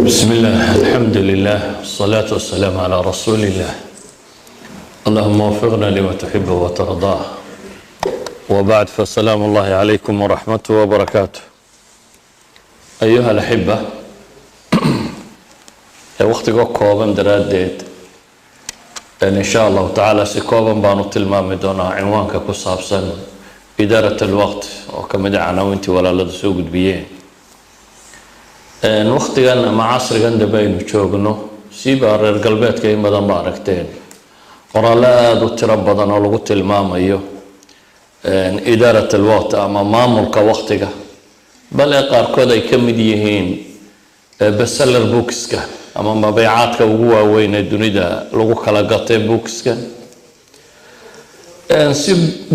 بسم الله، الحمد لله، والصلاة والسلام على رسول الله. اللهم وفقنا لما تحب وترضاه. وبعد، فسلام الله عليكم ورحمته وبركاته. أيها الأحبة، waqtigoo kooban daraaddeed, in sha Allahu tacaala si kooban baanu tilmaami doonaa cinwaanka ku saabsan إدارة الوقت, oo ka mid a canaawintii walaaladu soo gudbiyeen. Waqtigan ama casrigan dambe aynu joogno, siiba reer galbeedka, in badan ba aragteen qoraallo aada u tiro badan oo lagu tilmaamayo إدارة الوقت ama maamulka waqtiga, bale qaarkood ay ka mid yihiin bestseller bookska ama mabeecaadka ugu waaweyn ee dunida lagu kala gatay bookska. Si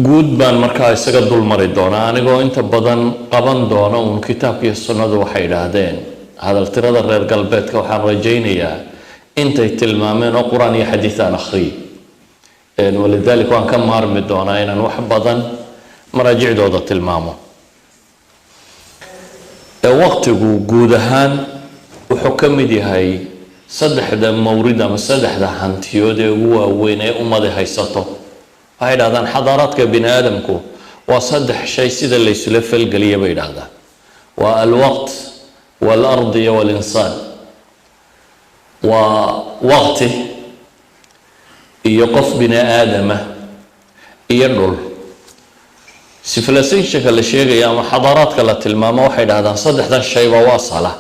guud baan markaa isaga dul mari doonaa, anigoo inta badan qaban doona uun kitaabka iyo sunnadu waxay idhaahdeen. Hadaltirada reer galbeedka waxaan rajaynayaa intay tilmaameen oo Qur-aan iyo xadiis aan akhriyay, ولذلك waan ka maarmi doonaa inaan wax badan maraajicdooda tilmaamo. Waqtigu guud ahaan wuxuu ka mid yahay saddexda mawrid ama saddexda hantiyood ee ugu waaweyn ee ummadi haysato. Waxay idhahdaan xadaaraadka bini aadamku waa saddex shay sida laysula falgeliya, bay idhahdaan: waa الوقت والأرض iyo والإنسان. Waa waqti iyo qof bini aadama iyo dhul. Civilizationka la sheegaya ama xadaaraadka la tilmaamo, waxay dhahdaan saddexdan shayba waa sala.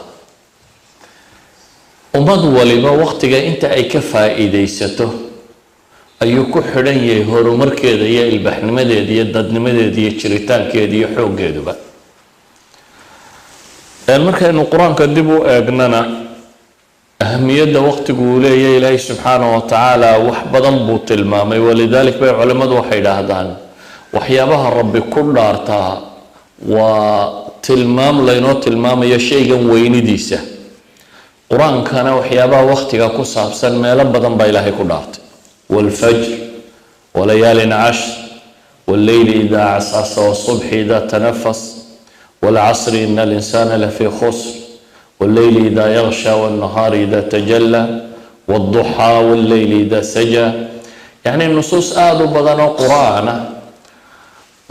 Ummad waliba waqtiga inta ay ka faa'iidaysato ayuu ku xidhan yahay horumarkeeda iyo ilbaxnimadeeda iyo dadnimadeeda iyo jiritaankeeda iyo xooggeeduba. Markaynu Qur-aanka dib u eegnana, ahamiyadda waqtigu uu leeyahay Ilaahay subxaanaه wa tacaala wax badan buu tilmaamay. ولذلك bay culimmadu waxay idhaahdaan waxyaabaha Rabbi ku dhaartaa waa tilmaam laynoo tilmaamayo shaygan weynidiisa. Qur-aankana waxyaabaha waqtiga ku saabsan meelo badan baa Ilaahay ku dhaartay: والفجر وليال عشر والليل إذا عسعس والصبح إذا تنفس والعصر إن الإنسان لفي خسر والليل إذا يغشى والنهار إذا تجلى والضحى والليل إذا سجى. يعني nusuus aada u badan oo Qur-aan ah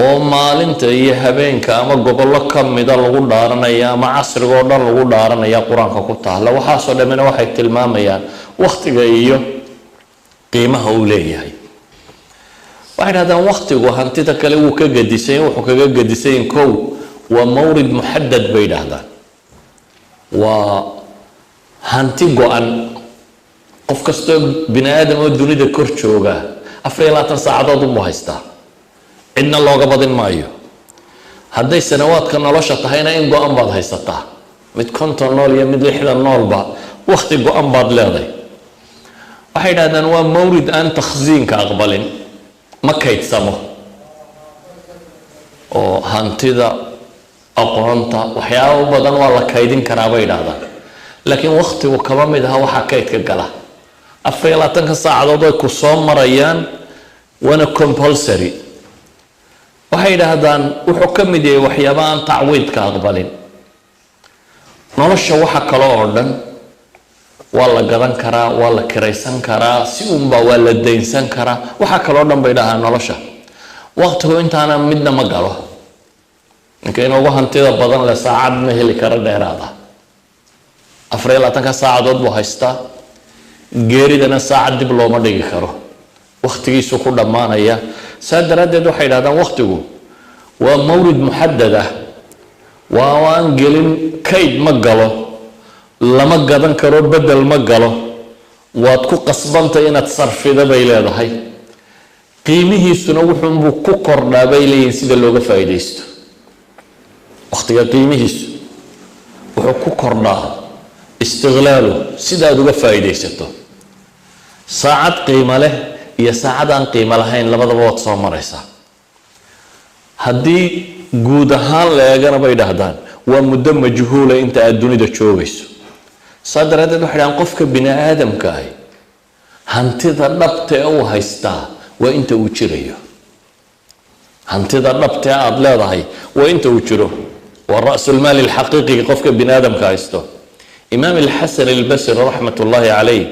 oo maalinta iyo habeenka ama gobollo ka mida lagu dhaaranaya ama casriga oo dhan lagu dhaaranaya Qur-aanka ku taala. Waxaasoo dhammina waxay tilmaamayaan waktiga iyo qiimaha uu leeyahay. Waxay dhahdaan waktigu hantida kale wuu ka gedisay. Wuxuu kaga gedisayin, kow, waa مورد محدد, bay dhahdaan, waa hanti go-an. Qof kastoo bini aadam oo dunida kor jooga 24 saacadood unbuu haystaa, cidna looga badin maayo. Hadday sanawaadka nolosha tahayna, in go-an baad haysataa. Mid 50 nool iyo mid 60 noolba wakti go-an baad leeday. Waxay dhahdaan waa mawrid aan takhsiinka aqbalin, ma kaydsamo, oo hantida, aqoonta, waxyaabo badan waa la kaydin karaa, bay idhahdaan, laakiin waktigu kama mid aha waxaa kaydka gala. 24-ka saacadood ay ku soo marayaan, waana compulsory. Waxay idhaahdaan wuxuu ka mid yahay waxyaaba aan tacwiidka aqbalin. Nolosha waxa kale oo dhan waa la gadan karaa, waa la kiraysan karaa, si unbaa waa la daynsan karaa, waxa kaloo dhan, bay dhahaan nolosha. Waqtigu intaana midna ma galo. Ninka inoogu hantida badan le saacad ma heli karo dheeraada, 24-ka saacadood buu haystaa. Geeridana saacad dib looma dhigi karo, waktigiisu ku dhammaanaya. Saa daraaddeed waxay idhahdaan waktigu waa مورد محدد ah, waa aan gelin kayd, ma galo, lama gadan karo, bedel ma galo, waad ku qasbantay inaad sarfida, bay leedahay. Qiimihiisuna wuxuunbuu ku kordhaa, bay leeyihin, sida looga faa'iidaysto. Waktiga qiimihiisu wuxuu ku kordhaa استغلاله, sida aad uga faa'iidaysato. Saacad qiimo leh iyo saacad aan qiimo lahayn labadaba waad soo maraysaa. Haddii guud ahaan la eegana, bay dhahdaan, waa muddo majhuula inta aad dunida joogayso. Saa daraaddeed waxay dhahaan qofka bini aadamka ahi hantida dhabta ee uu haystaa waa inta uu jirayo. Hantida dhabta ee aada leedahay waa inta uu jiro, waa رأس المال الحقيقي qofka bini aadamka haysto. Imaam Alxasan Albasri raxmat ullaahi calayh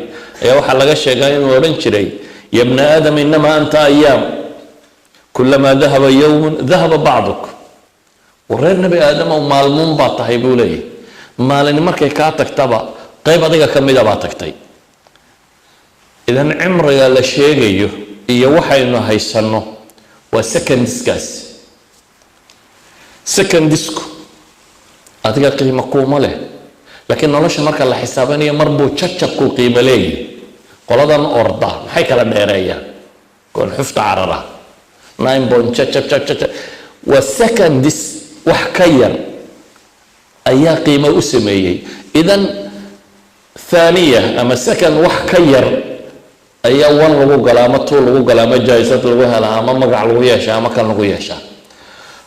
ayaa waxaa laga sheegaa inuu odhan jiray: "Ya bna aadam, inamaa anta ayaam, kulamaa dahaba yowmun dahaba bacduk." Wareer Nebi Aadamow, maalmuun baa tahay, buu leeyahy. Maalin markay kaa tagtaba, qayb adiga ka mida baa tagtay. Idan cimriga la sheegayo iyo waxaynu haysanno waa secondskaas. Secondsku adiga qiimo kuuma leh, laakiin nolosha marka la xisaabanayo mar buu jajabku qiimo leeyahy. Qoladan orda maxay kala dheereeyaan? Koon xufta carara nine point jajab jab jab, waa seconds, wax ka yar ayaa qiimo u sameeyey. Idan thaniya ama second wax ka yar ayaa one lagu galaa ama two lagu galaa ama jaisad lagu helaa ama magac lagu yeeshaa ama kan lagu yeeshaa.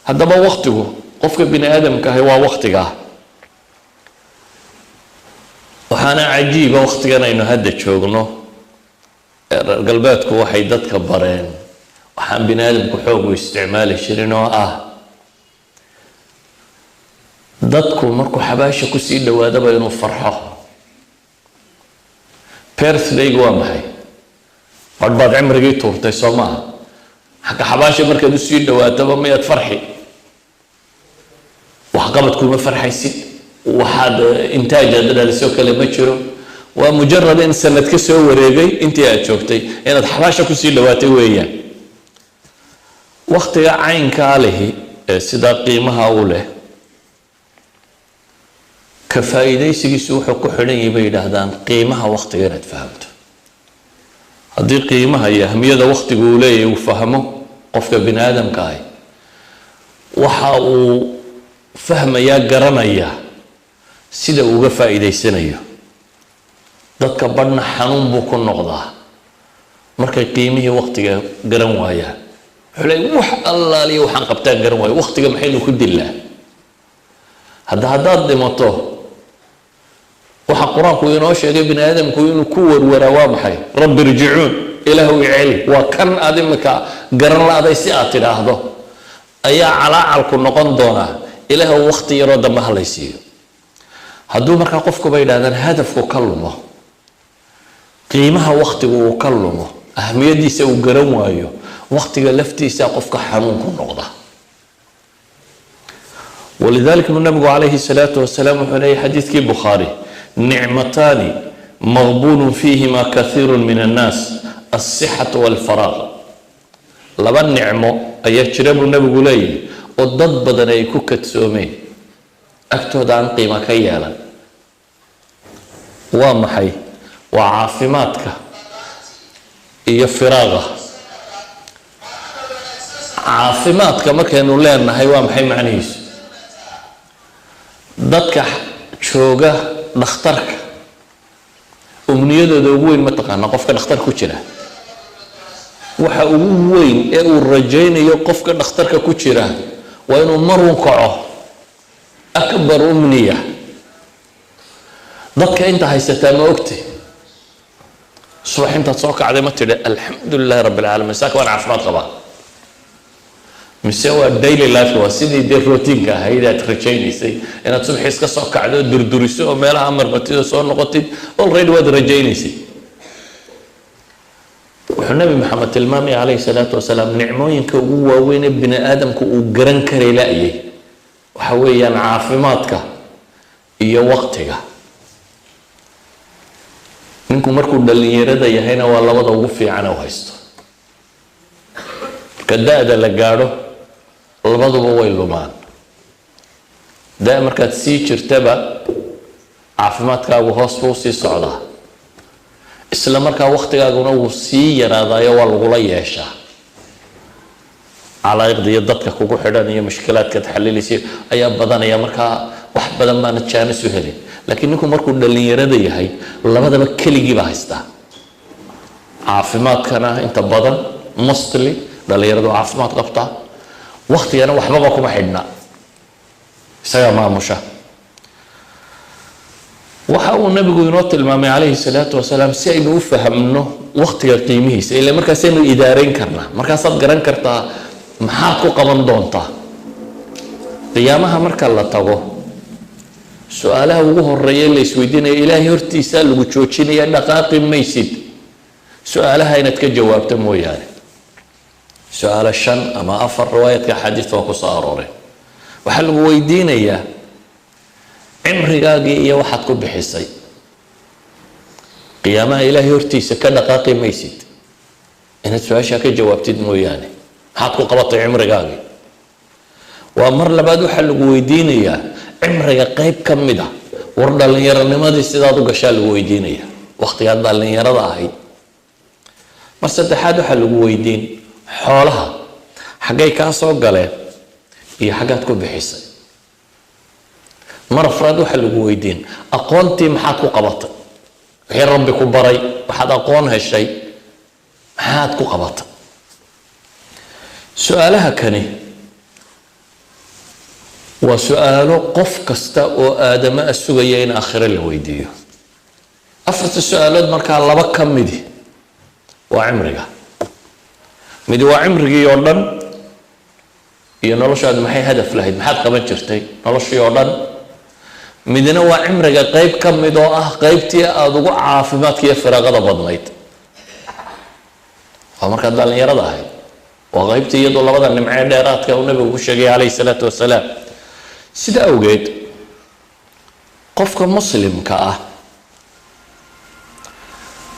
Haddaba waktigu qofka bini aadamka ahi waa waktigaa. Waxaana cajiiba waktigan aynu hadda joogno, reer galbeedku waxay dadka bareen waxaan bini aadamku xoog u isticmaali jirin, oo ah dadku markuu xabaasha kusii dhawaadaba inuu farxo. Birthdaygu waa maxay? Badh baad cimrigii tuurtay, soo maaha? Xagga xabaasha markaad usii dhawaataba miyaad farxi? Waxqabad kuma farxaysid, waxaad intaajaad dhalisoo kale ma jiro. Waa mujarad in sanad ka soo wareegay intii aad joogtay, inaad xabaasha kusii dhawaatay weeyaan. Waktiga caynkaa lihi ee sidaa qiimaha u leh, ka faa'iidaysigiisu wuxuu ku xidhan yahay, bay yidhaahdaan, qiimaha waktiga inaad fahamto. Haddii qiimaha iyo ahmiyada waktigu uu leeyahay uu fahmo qofka bini aadamka ahi, waxa uu fahmayaa, garanaya sida uu uga faa'iidaysanayo. Dadka badhna xanuun buu ku noqdaa markay qiimihii waktiga garan waayaan. Wuxuu leeyahy: "Wax allaaliya waxaan qabtaan garan waayo, waktiga maxaynu ku dilaa?" Hadda haddaad dhimato, waxa Qur-aanku inoo sheegay bini aadamku inuu ku warwaraa waa maxay? "Rabbi irjicuun", Ilaahu iceli. Waa kan aad imika garan la-day si aad tidhaahdo ayaa calaacalku noqon doonaa: "Ilaahu, wakti yaroo dambe ha laysiiyo." Hadduu markaa qofku, bay yidhahdaan, hadafku ka lumo, qiimaha waktigu uu ka lumo, ahmiyadiisa uu garan waayo, waktiga laftiisa qofka xanuun ku noqda. Walidalik buu Nabigu calayhi salaatu wasalaam wuxuu leeyahy, xadiidkii Bukhaari: "Nicmataani maqbuulun fiihima kathiiru min annaas, alsixatu walfaraaq." Laba nicmo ayaa jira, buu Nabigu leeyahay, oo dad badan ay ku kadsoomeen, agtooda aan qiimo ka yeelan. Waa maxay? Waa caafimaadka iyo firaaqa. Caafimaadka markaynu leenahay, waa maxay macnihiisu? Dadka jooga dhakhtarka umniyadooda ugu weyn ma taqaana? Qofka dhakhtar ku jira waxa ugu weyn ee uu rajaynayo, qofka dhakhtarka ku jira, waa inuu marun kaco. Akbar umniya dadka inta haysataa ma ogti? Subax intaad soo kacday ma tidhi: "Alxamdu lilahi rabbi alcaalamiin, saaka waan caafimaad qabaa"? Mise waa daily life, waa sidii dee routineka ahayd aad rajaynaysay inaad subaxii iska soo kacdo, durduriso oo meelaha marmatid oo soo noqotid? Already waad rajaynaysay. Wuxuu Nabi Maxamed tilmaamaya calayhi salaatu wasalaam, nicmooyinka ugu waaweyn ee bini aadamku uu garan karay la-yay waxa weeyaan caafimaadka iyo waqtiga. Ninku markuu dhalinyarada yahayna waa labada ugu fiican u haysto. Marka da-da la gaadho, labaduba way lumaan. Da markaad sii jirtaba, caafimaadkaagu hoos buu usii socdaa, isla markaa waktigaaguna wuu sii yaraadaayo, waa lagula yeeshaa. Calaa'iqda iyo dadka kugu xidhan iyo mushkilaadkaad xalilaysa ayaa badanaya, markaa wax badan baana jaanis u helin. Laakiin ninku markuu dhalinyarada yahay, labadaba keligii baa haystaa. Caafimaadkana inta badan, mostly, dhalinyaradu caafimaad qabtaa, waktigana waxbaba kuma xidhna, isagaa maamusha. Waxa uu Nabigu inoo tilmaamay calayhi salaatu wasalaam, si aynu u fahamno waktiga qiimihiisa, ila markaasaynu idaareyn karnaa, markaasaad garan kartaa maxaad ku qaban doontaa qiyaamaha marka la tago. Su-aalaha ugu horeeya la isweydiinaya, Ilaahay hortiisaa lagu joojinaya, dhaqaaqi maysid su-aalaha inaad ka jawaabto mooyaane. Su-aalo shan ama afar riwaayadka axaadiista waa kusoo arooreen. Waxaa lagu weydiinayaa cimrigaagii iyo waxaad ku bixisay. Qiyaamaha Ilaahay hortiisa ka dhaqaaqi maysid inaad su-aashaa ka jawaabtid mooyaane. Maxaad ku qabatay cimrigaagii? Waa mar labaad, waxaa lagu weydiinayaa cimriga qayb ka mid a. War dhallinyaronimadii sidaad u gashaa lagu weydiinaya, wakhtigaad dhallinyarada ahayd. Mar saddexaad, waxaa lagu weydiin xoolaha xaggay kaa soo galeen iyo xaggaad ku bixisay. Mar afraad, waxaa lagu weydiin aqoontii maxaad ku qabatay, wixii Rabbi ku baray, waxaad aqoon heshay maxaad ku qabatay. Su-aalaha kani waa su-aalo qof kasta oo aadamo a sugaya in aakhiro la weydiiyo. Afarta su-aalood markaa laba ka midi waa cimriga, midi waa cimrigii oo dhan iyo noloshaadu maxay hadaf lahayd, maxaad qaban jirtay noloshii oo dhan. Midna waa cimriga qeyb ka mid oo ah qeybtii aada ugu caafimaadka iyo firaaqada badnayd, waa markaad dhallinyarada ahayd. Waa qeybtii iyadoo labada nimcee dheeraadka uu Nabigu ku sheegay calayhi salaatu wasalaam. Sida awgeed qofka Muslimka ah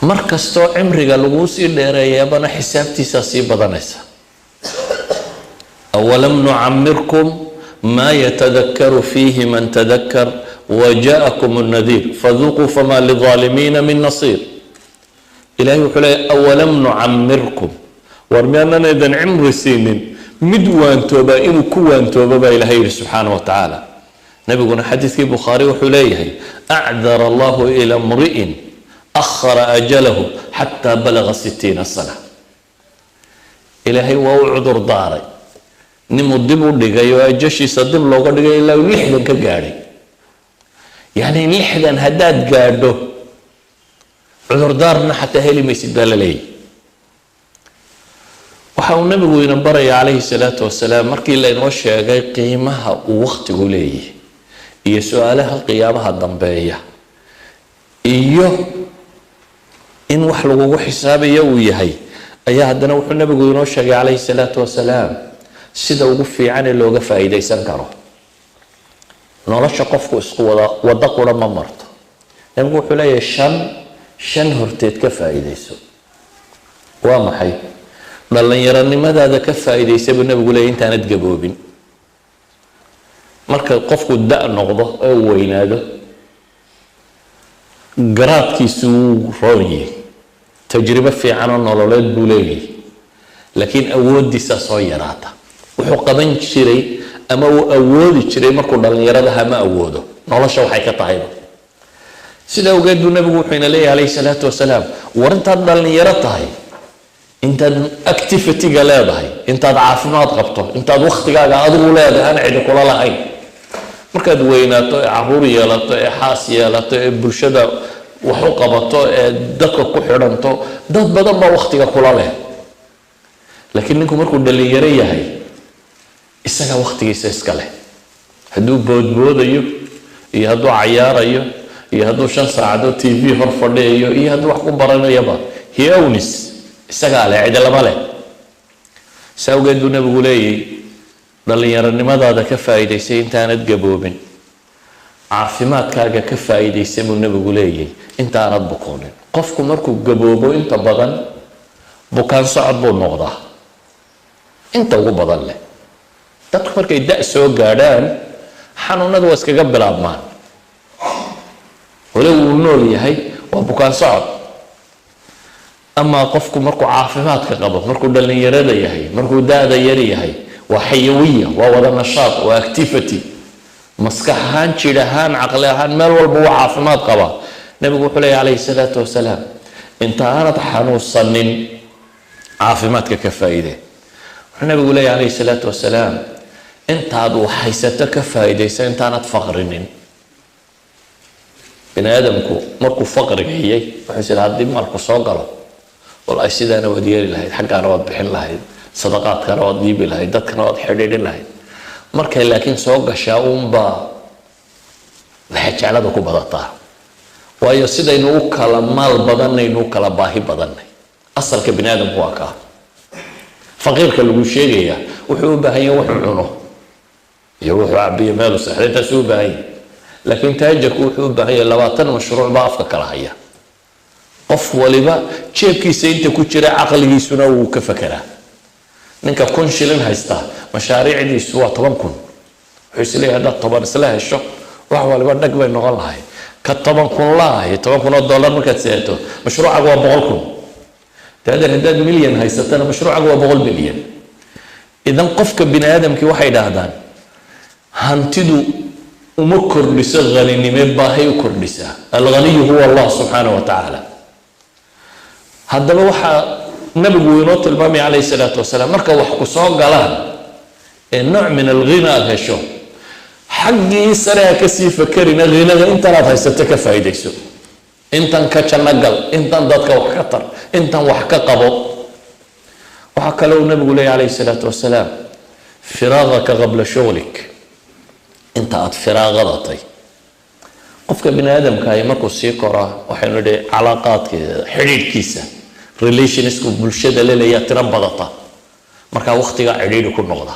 mar kastoo cimriga laguu sii dheereeyaabana xisaabtiisaa sii badanaysa. أولم نعمركم ما يتذكر فيه من تذكر وجاءكم النذير فذوقوا فما للظالمين من نصير. Ilahay wuxuu leeya: أولم نعمركم, war miyaanan idin cimri siinin mid waantooba inuu ku waantooba baa Ilahay yihi subxaana wa tacaala. Nabiguna xadiidkii Bukhaari wuxuu leeyahay: أعذر الله إلى امرئ أخر أجله حتى بلغ 60 سنة. Ilaahay waa u cudur daaray ninuu dib u dhigay oo ajashiisa dib looga dhigay ilaa uu 60 ka gaadhay. Yacni 60 haddaad gaadho, cudurdaarna xataa heli maysid baa la leeyahy. Waxa uu Nabigu ina baraya calayhi salaatu wasalaam, markii laynoo sheegay qiimaha uu wakhtigu leeyahy iyo su-aalaha qiyaamaha dambeeya iyo in wax lagugu xisaabayo uu yahay, ayaa haddana wuxuu Nabigu inoo sheegay calayhi salaatu wasalaam sida ugu fiican ee looga faa'iidaysan karo nolosha. Qofku isku wada waddo qura ma marto. Nabigu wuxuu leeyahay: shan shan horteed ka faa'iidayso. Waa maxay? Dhallinyaronimadaada ka faa'iidaysa buu Nabigu leeyahy intaanad gaboobin. Marka qofku da' noqdo ee uu weynaado, garaadkiisu wuu roon yahay, tajribo fiicanoo nololeed buu leeyahay, laakiin awooddiisaa soo yaraata. Wuxuu qaban jiray ama uu awoodi jiray markuu dhallinyaradaha ma awoodo. Nolosha waxay ka tahayba sida awgeed buu Nabigu wuxuu ina leeyahy calayhi salaatu wasalaam: war intaad dhallinyaro tahay, intaad activity-ga leedahay, intaad caafimaad qabto, intaad waktigaaga adigu leedahay aan cidi kula lahayn. Markaad weynaato ee caruur yeelato ee xaas yeelato ee bulshada wax u qabato ee dadka ku xidhanto, dad badan baa waktiga kula leh. Laakiin ninku markuu dhalinyaro yahay, isagaa waktigiisa iska leh. Hadduu boodboodayo iyo hadduu cayaarayo iyo hadduu 5 saacadood TV hor fadhiyayo iyo hadduu wax ku baranayaba, he owns, isagaa leh, cidi lama leh. Saa awgeed buu Nabigu leeyay: dhallinyaronimadaada ka faa'iidaysay intaanad gaboobin. Caafimaadkaaga ka faa'iidaysay buu Nabigu leeyay intaanad bukoonin. Qofku markuu gaboobo, inta badan bukaan socod buu noqdaa. Inta ugu badan leh dadku markay da' soo gaadhaan, xanuunadu waa iskaga bilaabmaan. Walow uu nool yahay, waa bukaan socod. Amaa qofku markuu caafimaadka qabo, markuu dhallinyarada yahay, markuu da-da yar yahay, waa xayawiya, waa wada nashaad, waa activity, maskax ahaan, jidh ahaan, caqli ahaan, meel walba waa caafimaad qabaa. Nabigu wuxuu leeya calayhi salaatu wasalaam: inta aanad xanuunsanin caafimaadka ka faa'iide. Wuxuu Nabigu leeya calayhi salaatu wasalaam: intaad wax haysato ka faa'iidaysa intaanad faqrinin. Bini aadamku markuu faqrigayay wuxuu is haddii maalku soo galo, walahi sidaana waad yeeli lahayd, xaggaana waad bixin lahayd, sadaqaadkana waad dhiibi lahayd, dadkana waad xidhiidhin lahayd. Markay laakiin soo gashaa uunbaa Lexejeclada ku badataa, waayo sidaynu u kala maal badanaynu u kala baahi badannay. Asalka bini aadamku waa kaa. Faqiirka lagu sheegayaa wuxuu u baahan yahay wuxuu cuno iyo wuxuu cabiyo, meelu seexda, intaasuu u baahan yahay. Laakiin taajirku wuxuu u baahan yahay 20 mashruuc baa afka kala haya, qof waliba jeebkiisa inta ku jira caqligiisuna wuu ka fekeraa. Ninka 1000 shilin haysta mashaariicdiisu waa 10,000. Wuxuu isleeyahay haddaad 10 isla hesho, wax waliba dhag bay noqon lahay. Ka 10,000 laahi, 10,000 oo dollar markaad seeto, mashruucagu waa 100,000. Taadeer, haddaad milyan haysatana, mashruucagu waa 100 milyan. Idan qofka bini aadamkii, waxay dhahdaan, hantidu uma kordhiso haninime, baahay u kordhisaa. الغني هو الله سبحانه وتعالى. Haddaba waxaa nabigu inoo tilmaamaya عليه الصلاة والسلام, marka wax ku soo galaan ee nooc من الغنى aada hesho, xaggii sare ha kasii fakerina, ghinada intanaad haysato ka faa'iidayso, intan ka janno gal, intan dadka wax ka tar, intan wax ka qabo. Waxaa kale uu nabigu leeyahy عليه الصلاة والسلام: فراغك قبل شغلك. Inta aada firaaqadatay, qofka bini aadamka ahi markuu sii koraa, waxaynu nidhi calaaqaadkeeda, xidhiidhkiisa, relationsku bulshada leleeyaa tiro badata. Markaa waktigaa cidhiidhi ku noqda,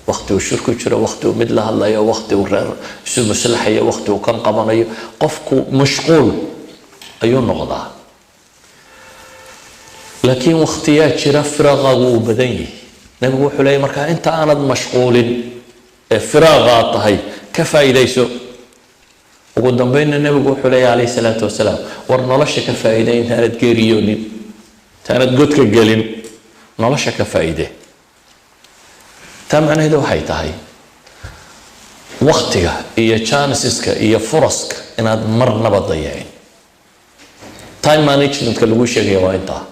wakti uu shir ku jiro, wakti uu mid la hadlayo, wakti uu reer isu maslaxayo, wakti uu kan qabanayo, qofku mashquul ayuu noqdaa. Laakiin waktiyaa jira firaaqaagu uu badan yahay. Nabigu wuxuu leeyay, markaa inta aanad mashquulin ee firaaqaad tahay, ka faa'iidayso. Ugu dambeynna nebigu wuxuu leeyahy عليه الصلاة والسلام: war nolosha ka faa'iiday intaanad geeriyoonin, intaanad godka gelin, nolosha ka faa'iide. Taa macnaheedu waxay tahay waktiga iyo chanceska iyo furaska inaad marnaba dayacin. Time managementka lagu sheegaya waa intaa.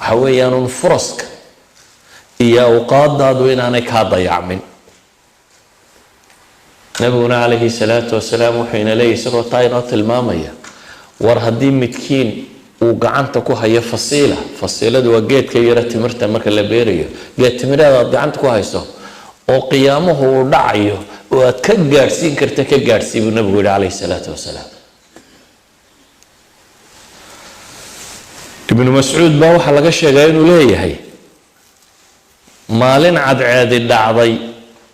Waxa weeyaan un furaska iyo awqaadaadu inaanay kaa dayacmin. Nabiguna عليه الصلاة والسلام wuxuu ina leeyahy, isagoo taa inoo tilmaamaya: war haddii midkiin uu gacanta ku hayo fasiila, fasiiladu waa geedka yaro timirta marka la beerayo, geed timireed aad gacanta ku hayso oo qiyaamuhu uu dhacayo oo aad ka gaadhsiin karta, ka gaadhsii, buu nabigu yihi عليه الصلاة والسلام. Ibnu Mascuud baa waxaa laga sheegaa inuu leeyahay: maalin cadceedi dhacday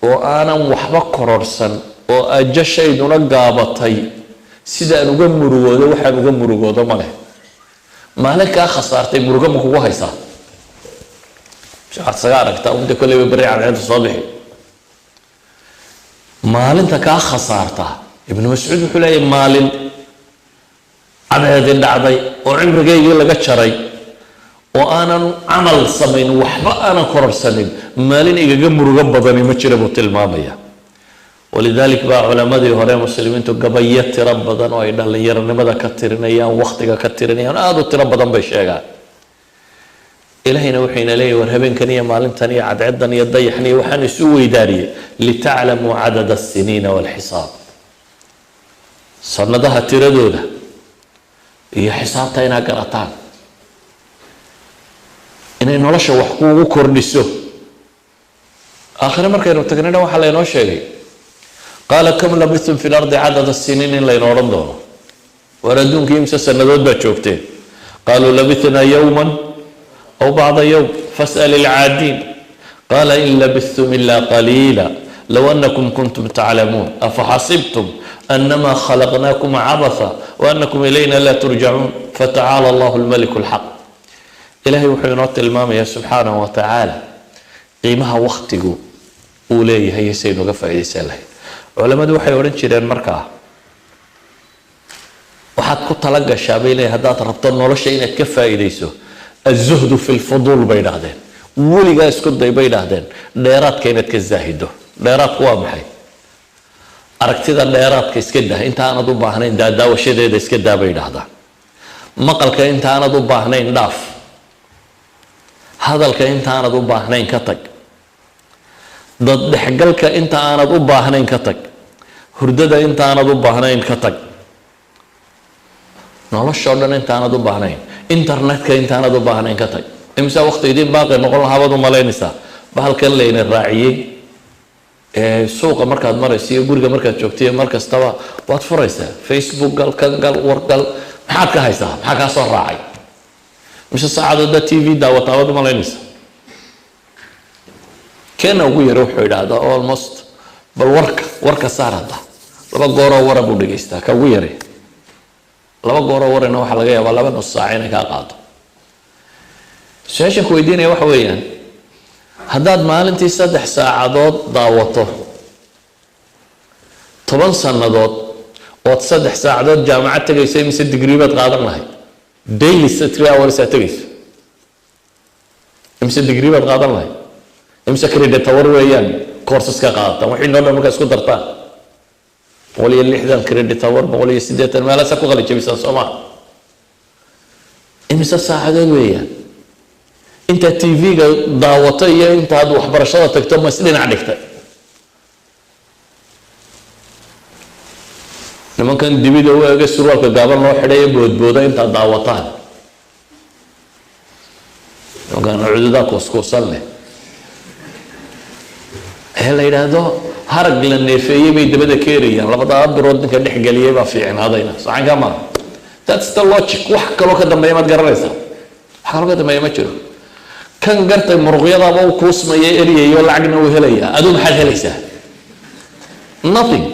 oo aanan waxba kororhsan oo ajashayduna gaabatay, sidaan uga murugoodo waxaan uga murugoodo ma leh. Maalin kaa khasaartay murugo ma kugu haysaa? Mise waxaad isaga aragtaa unta kolleyba berri cadceedu soo bixi? Maalinta kaa khasaartaa, Ibnu Mascuud wuxuu leeyahay, maalin cadceedi dhacday oo cimrigaygii laga jaray oo aanan camal samayn, waxba aanan kororsanin, maalin igaga murugo badani ma jira, buu tilmaamaya. ولذلك baa culamadii hore muslimiintu gabayo tiro badan oo ay dhallinyaronimada ka tirinayaan, waktiga ka tirinayaan, aada u tiro badan bay sheegaan. Ilahayna wuxuu ina leeyahy: war habeenkan iyo maalintan iyo cadcedan iyo dayaxan iyo waxaan isu weydaariyey لتعلموا عدد السنين والحساب, sanadaha tiradooda iyo xisaabta inaad garataan, inay nolosha wax kuugu kordhiso. Aakhire markaynu tagnayna waxaa laynoo sheegay: قال كم لبثتم في الأرض عدد سنين, in layno odhan doono: war adduunkii imse sannadood baad joogteen? قالوا لبثنا يوما أو بعض يوم فاسأل العادين. قال إن لبثتم إلا قليلا لو أنكم كنتم تعلمون. أفحسبتم أنما خلقناكم عبثا وأنكم إلينا لا ترجعون. فتعالى الله الملك الحق. Ilahay wuxuu inoo tilmaamaya سبحانه وتعالى qiimaha waktigu uu leeyahay iyo saynu uga faa'iidaysan lahayd. Culammadu waxay odhan jireen, markaa waxaad ku tala gashaa, bay leeyahay, haddaad rabto nolosha inaad ka faa'iidayso, الزهد في الفضول, bay dhahdeen. Weligaa isku day, bay dhahdeen, dheeraadka inaad ka zaahido. Dheeraadku waa maxay? Aragtida dheeraadka iska dah, inta aanad u baahnayn daadaawashadeeda iska daa, bay dhahdaan. Maqalka inta aanad u baahnayn dhaaf. Hadalka inta aanad u baahnayn ka tag. Dad dhexgalka inta aanad u baahnayn ka tag. Hurdada inta aanad u baahnayn ka tag. Nolosha o dhan intaanad u baahnayn, internetka intaanad u baahnayn ka tag. Imisa waqti idiin baaqi noqon lahaa baad u malaynaysaa bahalkan layna raaciyey? Suuqa markaad marayso iyo guriga markaad joogto iyo mar kastaba waad furaysaa Facebook, gal, kan gal, war gal. Maxaad ka haysaa? Maxaa kaa soo raacay? Mise saacadood TV daawataa waad umalaynaysa? Keena ugu yara wuxuu idhaahdaa almost, bal warka saar hadda, laba gooroo wara buu dhegaystaa ka ugu yare. Laba gooroo warina waxaa laga yaabaa 2.5 saac inay kaa qaado. Su-aashan ku weydiinaya waxa weeyaan, haddaad maalintii 3 saacadood daawato, 10 sannadood ood 3 saacadood jaamacad tegayso, mise degree baad qaadan lahayd? Daily 3 hours aad tegayso, imise degree baad qaadan lahayd? Imise credit hour weeyaan courseska qaadataan? Waxay noo dhan markaa isku dartaan 160 credit hour, 180 meelaasa ku qali jabisaan, soo maa? Imise saacadood weeyaan intaad TV-ga daawato iyo intaad waxbarashada tagto? Ma isdhinac dhigtay? Nimankan dibida u ega surwaalka gaaban loo xidhay ee boodbooda intaad daawataan, nimankan cududaa kuuskuusan leh ee la yidhaahdo harag la neefeeyey bay dabada keenayaan, labadaa birood ninka dhex geliyay baa fiicnaadayna sacanka maaha. That's the logic. Wax kaloo ka dambeeya maad garanaysaa? Wax kaloo ka dambeeya ma jiro. Kan gartay muruqyadaaba u kuusmaya, eryayo, lacagna uu helayaa. Aduu maxaad helaysaa? Nothing.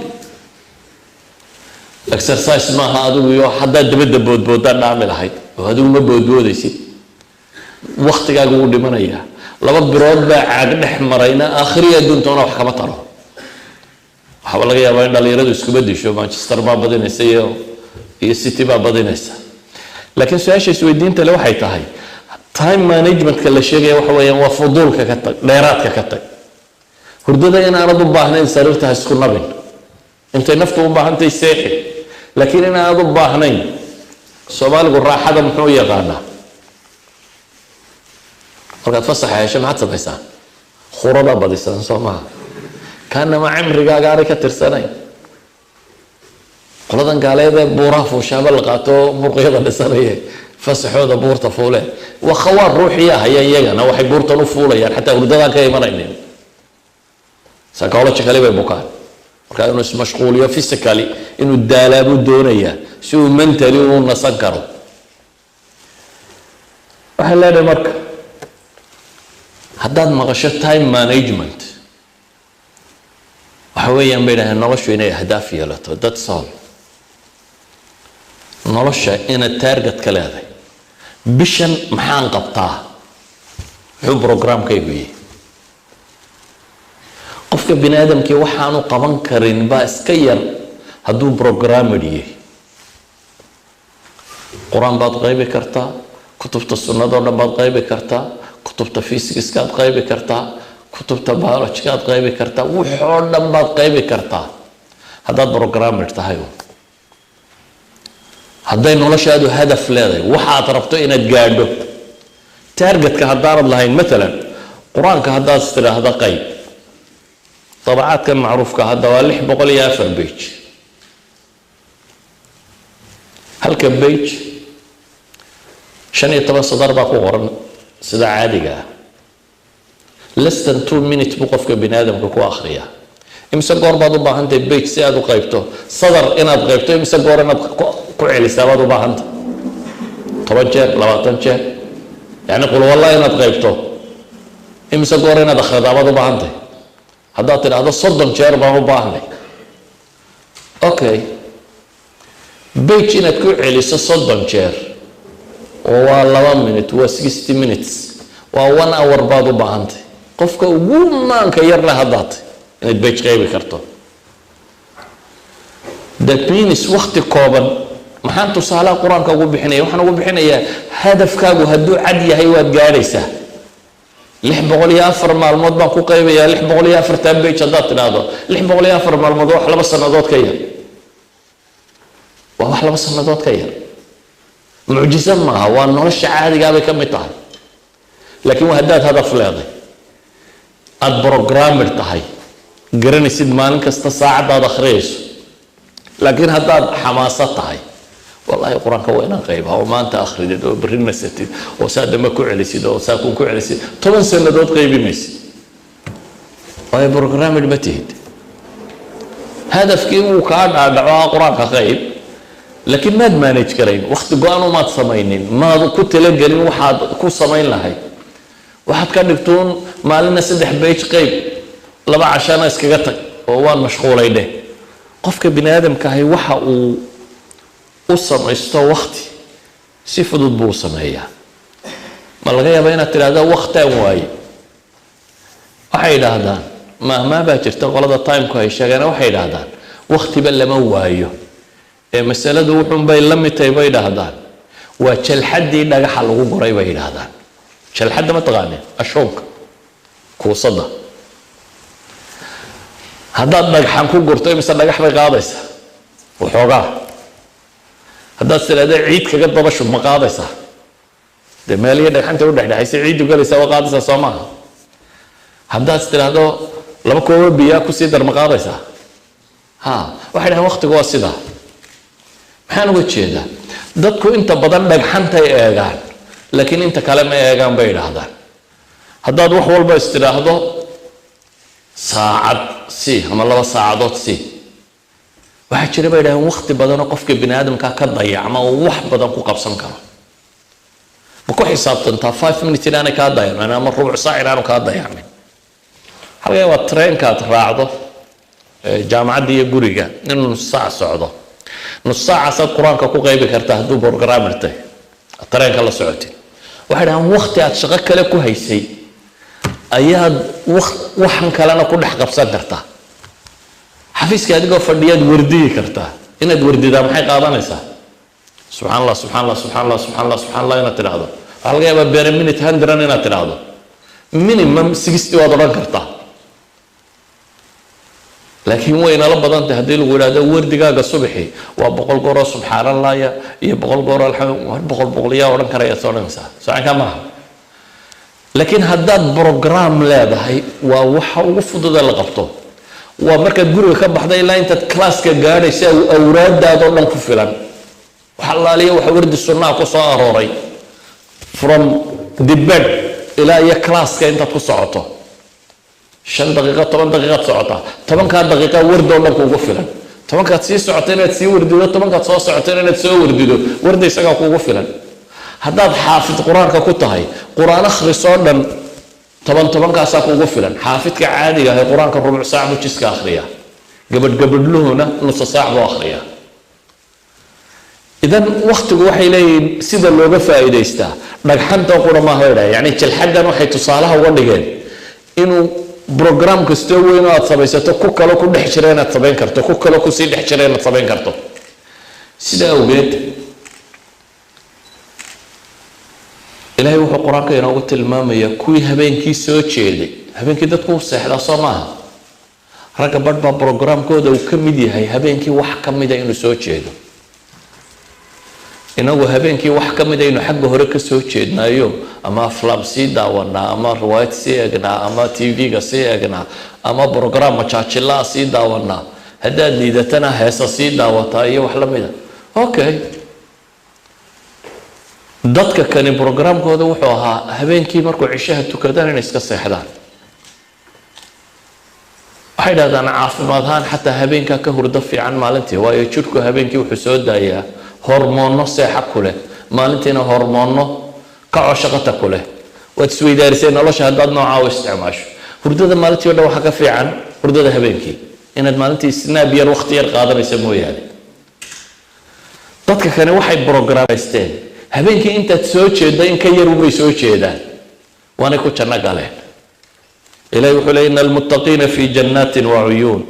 Exercise maaha adigu iyo haddaad dabadda boodboodaan dhaami lahayd oo adigu ma boodboodaysid, waktigaaga wuu dhimanayaa. Laba birood baa caag dhex marayna aakhiriya adduuntoona wax kama taro. Waxaaba laga yaabaa in dhalinyaradu iskuba disho, Manchester baa badinaysa iyo City baa badinaysa. Laakiin su-aasha isweydiinta le waxay tahay, time managementka la sheegaya waxa weeyaan waa fuduulka ka tag, dheeraadka ka tag. Hurdada inaanad u baahnayn sariirta ha isku nabin. Intay naftu u baahantahay seexi, laakiin inaanad u baahnayn. Soomaaligu raaxada muxuu yaqaanaa? Markaad fasaxa hesho maxaad samaysaan? Khuradaa badisaan, soo maha? Kaanama cimrigaaga aanay ka tirsanayn. Qoladan gaaleed ee buuraha fuushaaba la qaato, murqyada dhisanaya, fasaxooda buurta fuule, waa khawaar ruuxiya haya iyagana. Waxay buurtan u fuulayaan xataa hurdadaan ka imanaynin, psychologically bay bukaan. Marka inuu ismashquuliyo, physically inuu daalaabuu doonayaa si uu mentally u nasan karo. Waxay leedahay marka, haddaad maqasho time management, waxa weeyaan bay dhahdeen noloshu inay ahdaaf yeelato. That's all. Nolosha inaad target ka leedahay. Bishan maxaan qabtaa? Muxuu programkaygu yahay? Qofka bini aadamkii waxaanu qaban karin baa iska yar hadduu programmed yahay. Qur-aan baad qaybi kartaa, kutubta sunnadoo dhan baad qaybi kartaa, kutubta physicskaad qaybi kartaa, kutubta biologygaad qaybi kartaa, waxoo dhan baad qaybi kartaa haddaad programmed tahay, hadday noloshaadu hadaf leedahay, waxaad rabto inaad gaadho. Targetka haddaanad lahayn, matalan qur-aanka haddaad istidhaahda qayb, dabacaadkan macruufka hadda waa 604 page. Halka page 15 sadar baa ku qoran sida caadiga ah. Less than 2 minutes buu qofka bini aadamka ku akhriyaa. Imise goor baad u baahantahay page si aad u qaybto? Sadar inaad qaybto imise goor inaad ku celisaa baad u baahantay? 10 jeer, 20 jeer. Yacni qulwalla inaad qaybto imise goor inaad akhridaa baad u baahantay? Haddaad tidhaahdo 30 jeer baan u baahnay, okay, page inaad ku celiso 30 jeer oo waa 2 minute, waa 60 minutes, waa one hour baad u baahantay, qofka ugu maanka yar leh haddaad inaad page qaybi karto. That means wakti kooban. Maxaan tusaalaha qur-aanka ugu bixinaya? Waxaan ugu bixinayaa, hadafkaagu hadduu cad yahay, waad gaadhaysaa. 604 maalmood baan ku qaybayaa 604-tan page haddaad tidhaahdo, 604 maalmood waa wax 2 sannadood ka yar, waa wax 2 sannadood ka yar. Mucjiso maaha, waa nolosha caadigaa bay ka mid tahay. Laakiin waa haddaad hadaf leeday, aada programmed tahay, garanaysid maalin kasta saacaddaad akhriyayso. Laakiin haddaad xamaasad tahay, wallahi qur-aanka waa inaan qaybaa, oo maanta akhridid oo berri nasatid oo saa dambe ku celisid oo saa kun ku celisid, 10 sannadood qaybi maysid. Waayo programmed ma tihid. Hadafkii wuu kaa dhaadhaco, qur-aanka qayb, laakiin maad manage garayn, wakti go-an umaad samaynin, maad ku talagelin waxaad ku samayn lahayd. Waxaad ka dhigtuun maalina 3 page qayb, 2 cashana iskaga tag oo waan mashquulay dheh. Qofka bini aadamka ahi waxa uu u samaysto wakti si fudud buu u sameeyaa. Ma laga yaaba inaad tidhahda waktaan waaye? Waxay yidhaahdaan, mahmaa baa jirta qolada timeku ay sheegeen, waxay yidhaahdaan waktiba lama waayo ee masaladu wuxuun bay la mid tahay, bay yidhaahdaan, waa jalxaddii dhagaxa lagu guray, bay yidhaahdaan. Jalxadda ma taqaaneen? Ashuunka, kuusadda haddaad dhagxan ku gurto, imise dhagax bay qaadaysaa? Waxoogaa. Haddaad tidhahda ciid kaga daba shub, ma qaadaysaa? Dee meelihii dhagxanta udhexdhexaysay ciiddu galaysaa, waa qaadaysaa, soo maaha? Haddaad tidhaahdo 2 koobo biyaa kusii dar, ma qaadaysaa? Ha, waxay dhahaan waktigu waa sidaa. Maxaan uga jeedaa? Dadku inta badan dhagxantay eegaan, laakiin inta kale ma eegaan, bay idhaahdaan. Haddaad wax walba istidhaahdo saacad si ama 2 saacadood si, waxaa jira, bay idhahdeen, wakti badanoo qofka bini aadamka ka dayacma oo wax badan ku qabsan karo. Ma ku xisaabtantaa 5 minutes inaanay kaa dayacmin ama rubuc saac inaanu kaa dayacmin? Waxaa laga yaabaa treenkaad raacdo jaamacadda iyo guriga inuu nus saac socdo. Nus saacaasaad qur-aanka ku qaybi kartaa hadduu programmer tahay tareenka la socotid. Waxay dhahaan wakti aad shaqo kale ku haysay ayaad waxan kalena ku dhex qabsan kartaa. Xafiiska adigoo fadhiyaad wardiyi kartaa. Inaad wardidaa maxay qaadanaysaa? Subxaan Allah, subxaan Allah, subxaan Allah, subxaan Allah, subxaan Allah inaad tidhaahdo waxaa laga yaabaa per minute 100 inaad tidhaahdo, minimum 60 waad odhan kartaa. Laakiin way nala badan tahay haddii lagu idhahdo wardigaaga subaxi waa 100 gooroo subxaan Allahya iyo 100 gooroo alxamdu. 100 boqol yaa odhan karayaad soo odhanaysaa, socankaa maaha. Laakiin haddaad program leedahay, waa waxa ugu fududa la qabto. Waa markaad guriga ka baxda ilaa intaad classka gaadhaysa, awraadaadoo dhan ku filan. Wax allaaliya waxa wardi sunnaa ku soo arooray from the bed ilaa iyo classka intaad ku socoto, 5 daqiiqo, 10 daqiiqaad socotaa, 10-kaa daqiiqa wardi oo dhan kuugu filan. 10-kaad sii socoto inaad sii wardido, 10-kaad soo socoto inaad soo wardido, wardi isagaa kuugu filan. Haddaad xaafid qur-aanka ku tahay, qur-aan akhris oo dhan toban tobankaasaa kuugu filan. Xaafidka caadiga ahay qur-aanka rubuc saac buu jiska akhriyaa, gabadh gabadhluhuna nusa saac buu akhriyaa. Idan waktigu waxay leeyihiin sida looga faa'iidaystaa dhagxanta qura maaha, bay dhahay. Yani jalxaddan waxay tusaalaha uga dhigeen inuu program kastoo weyn oo aad samaysato ku kalo ku dhex jira inaad samayn karto, ku kalo kusii dhex jira inaad samayn karto. Sida awgeed Ilaahay wuxuu qur-aanka inoogu tilmaamayaa kuwii habeenkii soo jeeday. Habeenkii dadku u seexdaa, soo maaha? Ragga badh baa programkooda uu ka mid yahay habeenkii wax ka mida inuu soo jeedo. Inagu habeenkii wax ka mida aynu xagga hore ka soo jeednaayo, ama aflaam sii daawanaa, ama riwaayad sii eegnaa, ama TV-ga sii eegnaa, ama program majaajilaa sii daawanaa, haddaad liidatana heesa sii daawataa iyo wax la mida. Okay, dadka kani programkooda wuxuu ahaa habeenkii markuu cishaha tukadaan inay iska seexdaan. Waxay dhahdaan caafimaad ahaan xataa habeenkaa ka hurdo fiican maalintii, waayo jidhku habeenkii wuxuu soo daayaa hormoonno seexa ku leh, maalintiina hormoonno kaco shaqata ku leh. Waad isweydaarisay nolosha haddaad noocaa u isticmaasho. Hurdada maalintii o dhan waxaa ka fiican hurdada habeenkii, inaad maalintii snap yar, waqti yar qaadanaysa mooyaane. Dadka kani waxay brograamaysteen habeenkii intaad soo jeedda in ka yar unbay soo jeedaan, waanay ku janno galeen. Ilahi wuxuu ley: ina almuttaqiina fi jannaati wacuyuun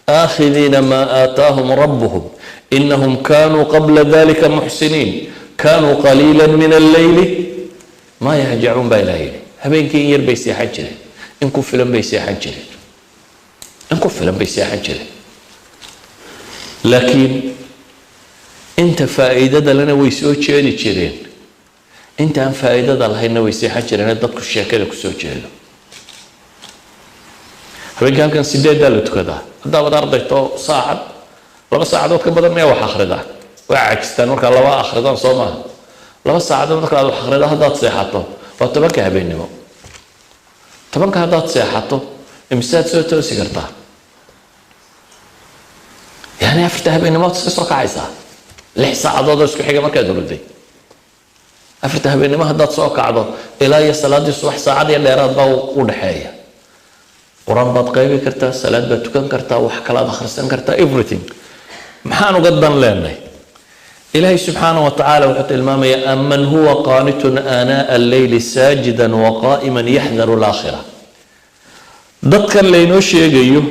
aakhidiina ma aataahum rabuhum inahum kanuu qabla dalika muxsiniin kanuu qaliila min alleyli maa yahjacuun, baa Ilaha yidhi. Habeenkii in yar bay seexan jireen, in ku filan bay seexan jireen, in ku filan bay seexan jireen, laakiin inta faa'iidada lena way soo jeedi jireen, intaan faa'iidada lahaynna way seexan jireen. Dadku sheekada kusoo jeedo habeenkii halkan 8-daa la tukadaa. Haddaabad ardayto, saacad, 2 saacadood ka badan miyaa wax akhridaa? Waa caajistaan markaa 2 akhridaan, soo maaha? 2 saacadood marka aad wax akhrido, haddaad seexato waa 10-ka habeennimo. 10-ka haddaad seexato, Imisaad soo toosi kartaa? Yani 4ta habeennimood iska soo kacaysaa, 6 saacadood oo isku xiga markaad hurday. 4ta habeennimo haddaad soo kacdo, ilaa iyo salaaddii subax saacad iyo dheeraad baa u dhexeeya. Qur-aan baad qaybi kartaa, salaad baad tukan kartaa, wax kalaad akhrisan kartaa, everything. Maxaan uga dan leenay? Ilaahay subxaana wa tacaala wuxuu tilmaamayaa: أمن هو قانت آناء الليل ساجدا وقائما يحذر الآخرة. Dadkan laynoo sheegayo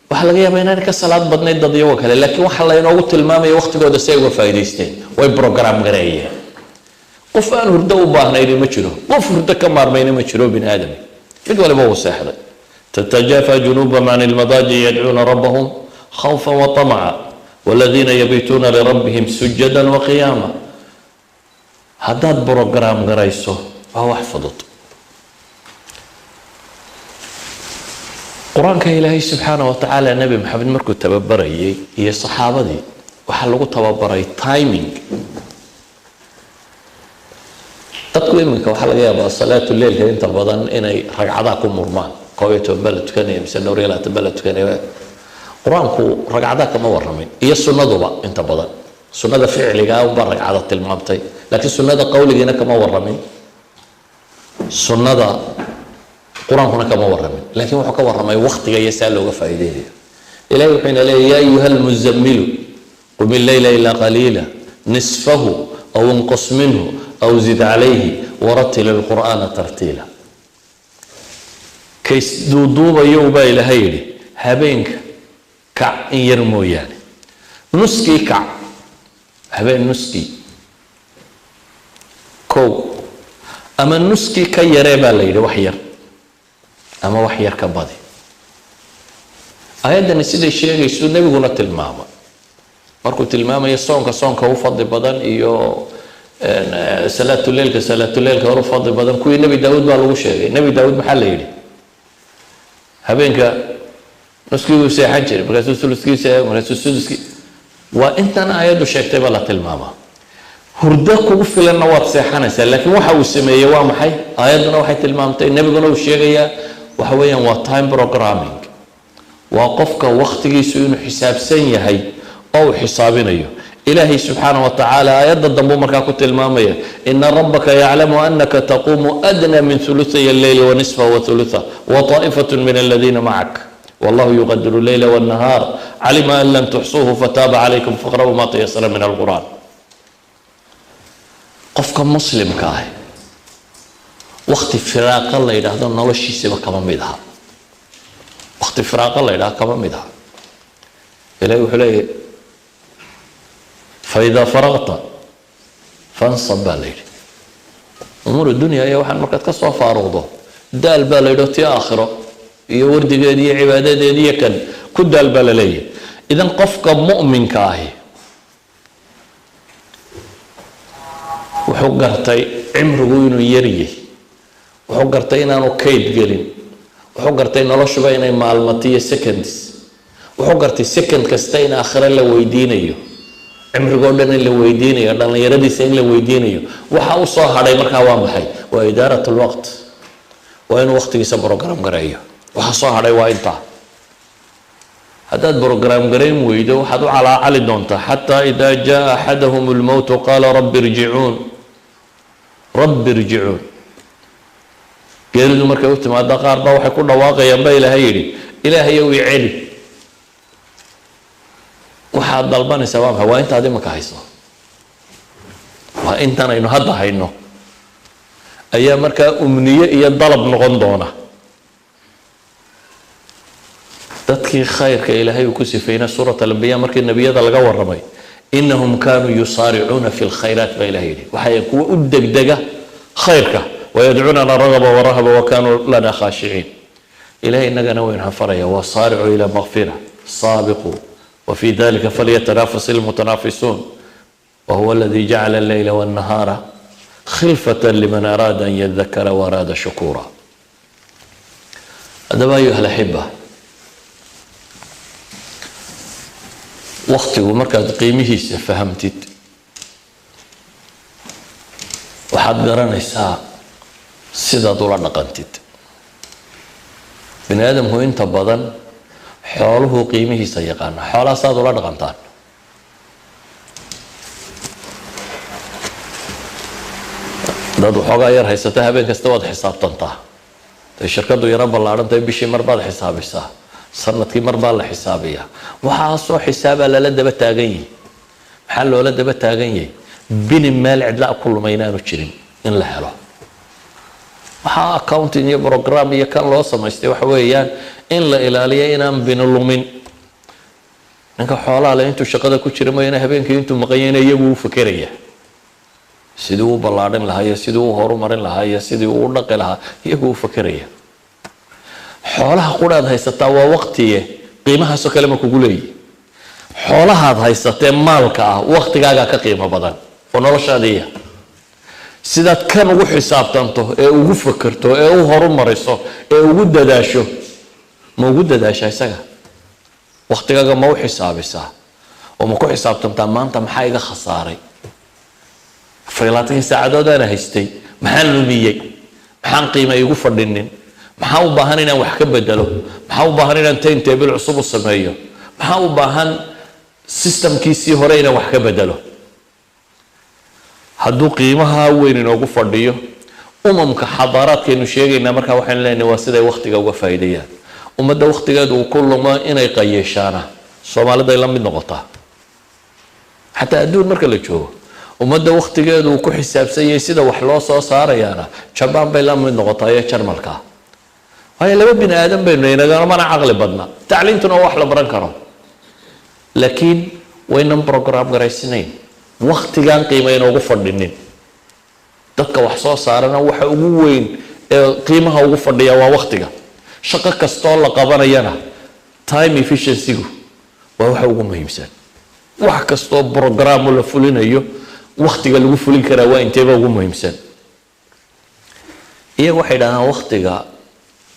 waxaa laga yaabaa inaan ka salaad badnayd dad iyagoo kale, laakiin waxaa laynoogu tilmaamaya waqtigooda si ay uga faa'iidaysteen, way program gareeyeen. Qof aan hurdo u baahnayni ma jiro, qof hurdo ka maarmayna ma jiro. Bini aadami mid waliba wuu seexday. تتجافى جنوبهم عن المضاجع يدعون ربهم خوفا وطمعا والذين يبيتون لربهم سجدا وقياما. Haddaad program garayso, waa wax fudud. Qur-aanka Ilaahay subxaana wa tacaala Nebi Maxamed markuu tababarayay iyo saxaabadii, waxaa lagu tababaray timing. Dadku iminka waxaa laga yaabaa salaatu leilka inta badan inay ragcadaha ku murmaan, 11 baa la tukanaya mise 22 baa la tukanaya. Qur-aanku ragcadaha kama waramin iyo sunnaduba. Inta badan sunnada ficligaa unbaa ragcada tilmaamtay, laakiin sunnada qowligiina kama waramin, sunnada qur-aankuna kama waramin, laakiin wuxuu ka warramay waktiga iyo saa looga faa'iideynayo. Ilahi wuxuu ina leeyahy: يا أيها المزمل قم الليل إلا قليلا نصفه أو انقص منه أو زد عليه ورتل القرآن ترتيلا. Kays duuduubayow, baa Ilaahay yidhi, habeenka kac in yar mooyaane, nuskii kac, habeen nuskii kow ama nuskii ka yaree baa la yidhi, wax yar ama wax yar ka badi. Aayaddani siday sheegayso, nebiguna tilmaama markuu tilmaamayo soonka, soonka u fadli badan iyo salaatuleilka, salaatuleilka hor u fadli badan, kuwii Nebi Daawuud baa lagu sheegay. Nebi Daawuud maxaa la yidhi? Habeenka nuskii wuu seexan jiray, markaasuu suluskii seexan, markaasuu suduskii. Waa intan aayaddu sheegtay baa la tilmaamaa. Hurdo kugu filanna waad seexanaysaa, laakiin waxa uu sameeyey waa maxay? Aayadduna waxay tilmaamtay, nebiguna uu sheegayaa, waxa weeyaan waa time programming. Waa qofka waktigiisu inuu xisaabsan yahay oo uu xisaabinayo. Ilaahay subxaana wa tacaala aayadda dambuu markaa ku tilmaamaya: إن ربك يعلم أنك تقوم أدنى من ثلثي الليل ونصفه وثلثه وطائفة من الذين معك والله يقدر الليل والنهار علم أن لن تحصوه فتاب عليكم فاقرؤوا ما تيسر من القرآن. Qofka muslimka ah wakti firaaqa la yidhaahdo noloshiisaba kama mid aha, wakti firaaqa la yidhahdo kama mid aha. Ilahi wuxuu leeyahy: فإذا فرغت فانصب baa la yidhi. أمور الدنيا iyo waxaan markaad ka soo faaruqdo, daal baa la yidhi, oo tii aakhiro iyo wardigeedi iyo cibaadadeedi iyo kan ku daal baa la leeyahay. Idan qofka mu'minka ahi wuxuu gartay cimrigu inuu yaryay, wuxuu gartay inaanu kayd gelin, wuxuu gartay noloshuba inay maalmato iyo seconds, wuxuu gartay second kasta in aakhiro la weydiinayo, cimrigoo dhan in la weydiinayo, dhallinyaradiisa in la weydiinayo. Waxa u soo hadhay markaa waa maxay? Waa إدارة الوقت, waa inuu waqtigiisa program gareeyo. Waxa soo hadhay waa intaa. Haddaad program garayn weydo, waxaad u calaacali doontaa: حتى إذا جاء أحدهم الموت قال رب ارجعون رب ارجعون. Geeridu markay u timaado, qaar baa waxay ku dhawaaqayaan, ba Ilaahay yidhi, "Ilaahayow, i celi." Waxaad dalbanaysaa waa maxay? Waa intaad imika hayso, waa intan aynu hadda hayno ayaa markaa umniye iyo dalab noqon doona. Dadkii khayrka Ilaahay uu ku sifeynay سورة الأنبياء, markii nebiyada laga warramay, إنهم كانوا يسارعون في الخيرات baa Ilahay yidhi, waxay kuwa u degdega khayrka, ويدعوننا رغبا ورهبا وكانوا لنا خاشعين. Ilahay innagana waynu xafaraya: وسارعوا إلى مغفرة, سابقوا, وفي ذلك فليتنافس المتنافسون, وهو الذي جعل الليل والنهار خلفة لمن أراد أن يذكر وأراد شكورا. Haddaba, أيها الأحبة, waktigu markaad qiimihiisa fahamtid, waxaad garanaysaa sidaad ula dhaqantid. Bini aadamku inta badan xooluhu qiimihiisa yaqaana. Xoolaha saad ula dhaqantaan. Dad waxoogaa yar haysata, habeen kasta waad xisaabtantaa. Day shirkadu yaro ballaadhantahay, bishii mar baad xisaabisaa, sanadkii mar baa la xisaabiyaa. Waxaasoo xisaabaa lala daba taagan yihi. Maxaa loola daba taagan yahay? Bini meel cidla ku lumay inaanu jirin in la helo. Waxaa accounting iyo program iyo kan loo samaystay waxa weeyaan in la ilaaliyo inaan bini lumin. Ninka xoolaha le intuu shaqada ku jira mooyaane, habeenkii intuu maqanyayna iyagu u fekeraya sidii uu ballaadhin lahaa iyo sidii uu horumarin lahaa iyo sidii uu u dhaqi lahaa, iyagu u fekeraya. Xoolaha quraad haysataa waa waqtiye, qiimahaasoo kale ma kugu leeyihi? Xoolahaad haysatee maalka ah, waqtigaagaa ka qiimo badan oo noloshaadiiya. Sidaad kan ugu xisaabtanto ee ugu fekerto ee u horumariso ee ugu dadaasho, ma ugu dadaashaa isaga? Waqtigaaga ma u xisaabisaa oo ma ku xisaabtantaa, maanta maxaa iga khasaaray, 24-kii saacadood aana haystay maxaan lumiyey, maxaan qiima igu fadhinin, maxaa u baahan inaan wax ka bedelo, maxaa u baahan inaan time table cusub u sameeyo, maxaa u baahan systemkiisii hore inaan wax ka bedelo? Hadduu qiimaha weyn inoogu fadhiyo umamka xadaaraadkaynu sheegaynaa, markaa waxaynu leenahay waa siday waktiga uga faa'iideeyaan. Ummadda waktigeedu uu ku lumo inay qayeeshaana Soomaaliday la mid noqotaa. Xataa adduun marka la joogo, ummadda waktigeedu uu ku xisaabsan yahay sida wax loo soo saarayaana Jabaan bay la mid noqotaa iyo Jarmalka. Waayo, laba bini aadam baynu, inagamana caqli badna, tacliintuna waa wax la baran karo, laakiin waynan program garaysnayn, waktigaan qiima inoogu fadhinin. Dadka wax soo saarana waxa ugu weyn ee qiimaha ugu fadhiya waa waktiga. Shaqo kastoo la qabanayana time efficiency-gu waa waxa ugu muhiimsan. Wax kastoo programmo la fulinayo, waktiga lagu fulin karaa waa inteeba ugu muhiimsan. Iyaga waxay dhahdaan waktiga,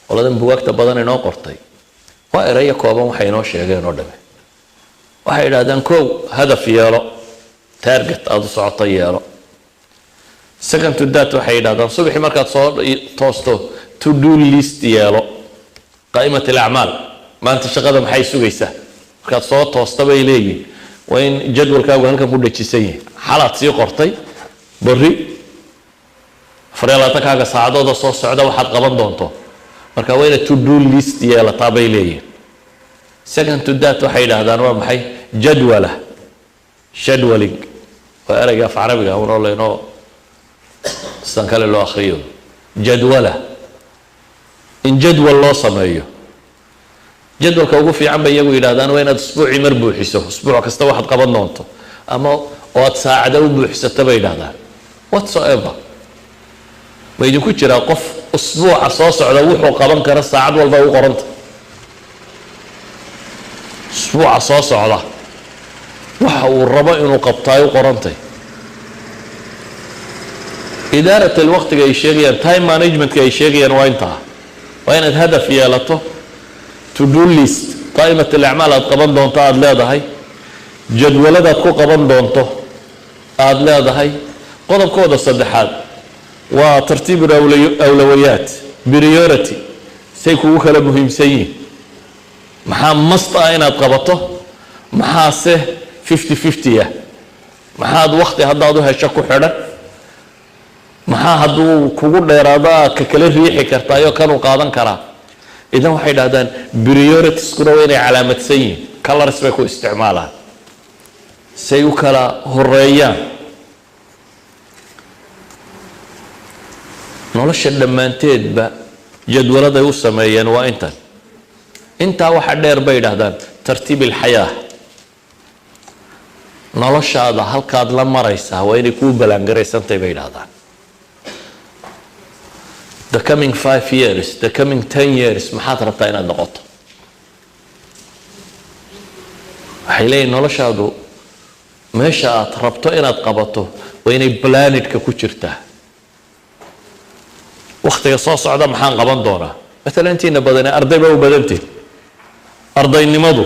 qoladan bugaagta badan inoo qortay, waa erayo kooban waxay inoo sheegeen oo dhame. Waxay idhahdaan: kow, hadaf yeelo, target aada u socoto yeelo. Second to that, waxay yidhahdaan, subaxii markaad soo toosto to do list yeelo, qaa'imat alacmaal, maanta shaqada maxay sugaysaa. Markaad soo toosta, bay leeyihin, waa in jadwalkaagu halkan ku dhajisan yahay, xalaad sii qortay berri 24-kaaga saacadooda soo socda waxaad qaban doonto. Marka waa inaad to do list yeelataa, bay leeyihin. Second to that, waxay yidhaahdaan, waa maxay? Jadwala, scheduling, waa ereyga af carabiga unoo laynoo sidan kale loo akriyo. Jadwala, in jadwal loo sameeyo. Jadwalka ugu fiican bay iyagu yidhahdaan waa inaad usbuucii mar buuxiso, usbuuc kasta waxaad qaban doonto, ama oo aad saacada u buuxsato, bay yidhahdaan. Whatsoever, ma idinku jiraa qof usbuuca soo socda wuxuu qaban kara saacad walba u qoranta? Usbuuca soo socda waxa uu rabo inuu qabtaay u qorantay. Idaarat alwaqtiga ay sheegayaan, time managementka ay sheegayaan, waa intaa: waa inaad hadaf yeelato, to do list, qaa'imat alacmaal aad qaban doonto aada leedahay, jadwaladaad ku qaban doonto aada leedahay. Qodobkooda saddexaad waa tartiib awlawayaat, priority, say kugu kala muhiimsan yihiin. Maxaa must ah inaad qabato, maxaase 50-50 ah? Maxaad wakti haddaad u hesho ku xidhan? Maxaa hadduu kugu dheeraado aad ka kala riixi kartaayo kanuu qaadan karaa? Idan waxay dhahdaan prioritieskuna waa inay calaamadsan yihiin, colors bay ku isticmaalaan say u kala horeeyaan. Nolosha dhammaanteedba jadwaladay u sameeyeen waa intan. Intaa waxa dheer, bay yidhahdaan, tartiib ilxayaa, noloshaada halkaad la maraysaa waa inay kuu ballaangaraysantahay, bay yidhahdaan. The coming 5 years, the coming 10 years, maxaad rabtaa inaad noqoto? Waxay leeyihin noloshaadu meesha aad rabto inaad qabato waa inay planetka ku jirtaa. Waktiga soo socda maxaan qaban doonaa? Maalan, intiina badane arday ba u badantihin. Ardaynimadu,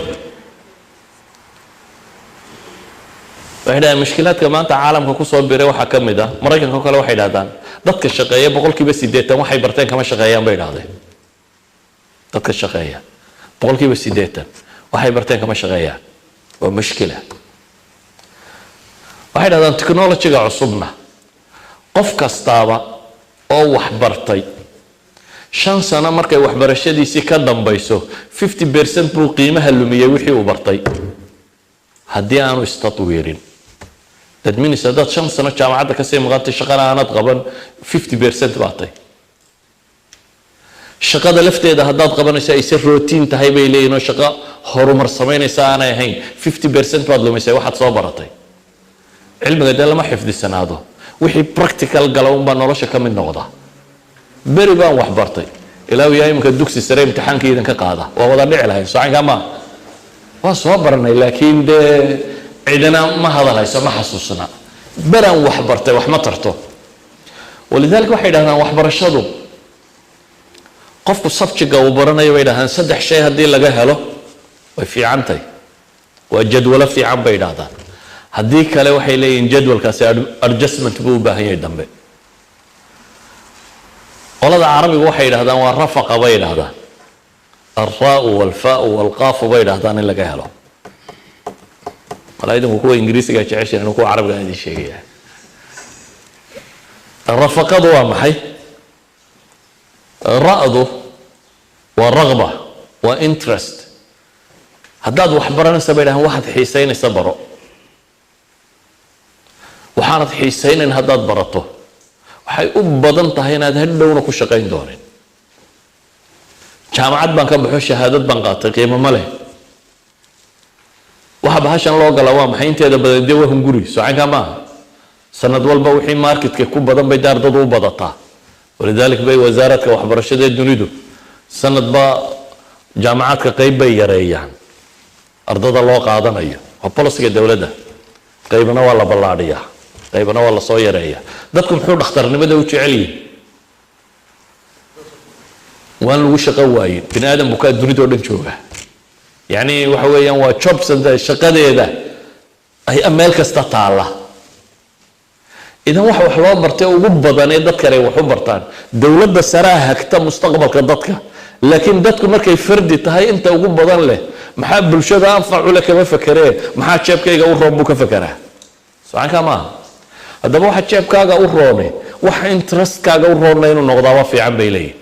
waxay dhahdaan, mushkilaadka maanta caalamka kusoo biray waxaa ka mid ah, Maraykanka o kale, waxay dhahdaan, dadka shaqeeya 80% waxay barteen kama shaqeeyaan, bay dhahdeen. Dadka shaqeeya 80% waxay barteen kama shaqeeyaan. Waa mushkila. Waxay dhahdaan technologyga cusubna qof kastaaba oo wax bartay 5 sano markay waxbarashadiisii ka dambayso, 50% buu qiimaha lumiyey wixii uu bartay haddii aanu istatwiirin. That means haddaad 5 sano jaamacadda kasii maqantay, shaqana aanad qaban, 50% baa tay. Shaqada lafteeda haddaad qabanayso ayse routine tahay bay leeyihin, oo shaqo horumar samaynaysa aanay ahayn, 50% baad lumisay waxaad soo baratay. Cilmiga dee lama xifdisanaado, wixii practical gala unbaa nolosha ka mid noqda. Beri baan wax bartay ilaa yaa iminka dugsi sare imtixaanka idinka qaada, waa wada dhici lahayn. Socankaa maa waa soo baranay, laakiin dee cidina ma hadalhayso, ma xasuusna beraan wax bartay, wax ma tarto. ولذلك waxay dhahdaan waxbarashadu qofku subjectiga uu baranayo, bay dhahdaan, saddex shay haddii laga helo way fiicantahay, waa jadwalo fiican bay dhahdaan. Haddii kale, waxay leeyihin, jadwalkaasi adjustment buu u baahan yahay dambe. Qolada carabigu waxay yidhahdaan waa rafaqa bay yidhahdaan, الراء والفاء والقاف bay yidhahdaan in laga helo. Malaa idinku kuwa ingiriisiga jeceshin, inu kuwa carabiga idin sheegaya. Rafaqadu waa maxay? Ra'du waa رغبة, waa interest. Haddaad wax baranaysa, bay dhahaan, waxaad xiisaynaysa baro. Waxaanad xiisaynayn haddaad barato, waxay u badan tahay inaad hadhowna ku shaqayn doonin. Jaamacad baan ka baxo, shahaadad baan qaatay, qiimo ma leh. Waxa bahashan loo galaa waa maxay? Inteeda badan dee waa hunguri, socankaa maaha. Sanad walba wixii marketka ku badan bay dee ardadu u badataa. ولذلك bay wasaaradka waxbarashada ee dunidu sanadba jaamacaadka qayb bay yareeyaan ardada loo qaadanayo. Waa policyga dowladda. Qaybna waa la ballaadhiyaa, qaybna waa lasoo yareeyaa. Dadku muxuu dhakhtarnimada u jecel yihin? Waan lagu shaqo waayin. Bini aadam bukaa dunida o dhan jooga. Yacni waxa weeyaan waa jobs shaqadeeda ay meel kasta taalla. Idan waxa wax loo bartay ugu badan ee dadkan ay wax u bartaan, dowladda saraa hagta mustaqbalka dadka, laakiin dadku markay fardi tahay, inta ugu badan leh maxaa bulshada anfacu le kama fekeree, maxaa jeebkayga u roon buu ka fekeraa. Socankaa maaha. Haddaba waxa jeebkaaga u roone, waxa interestkaaga u roonna inuu noqdaaba fiican bay leeyihin.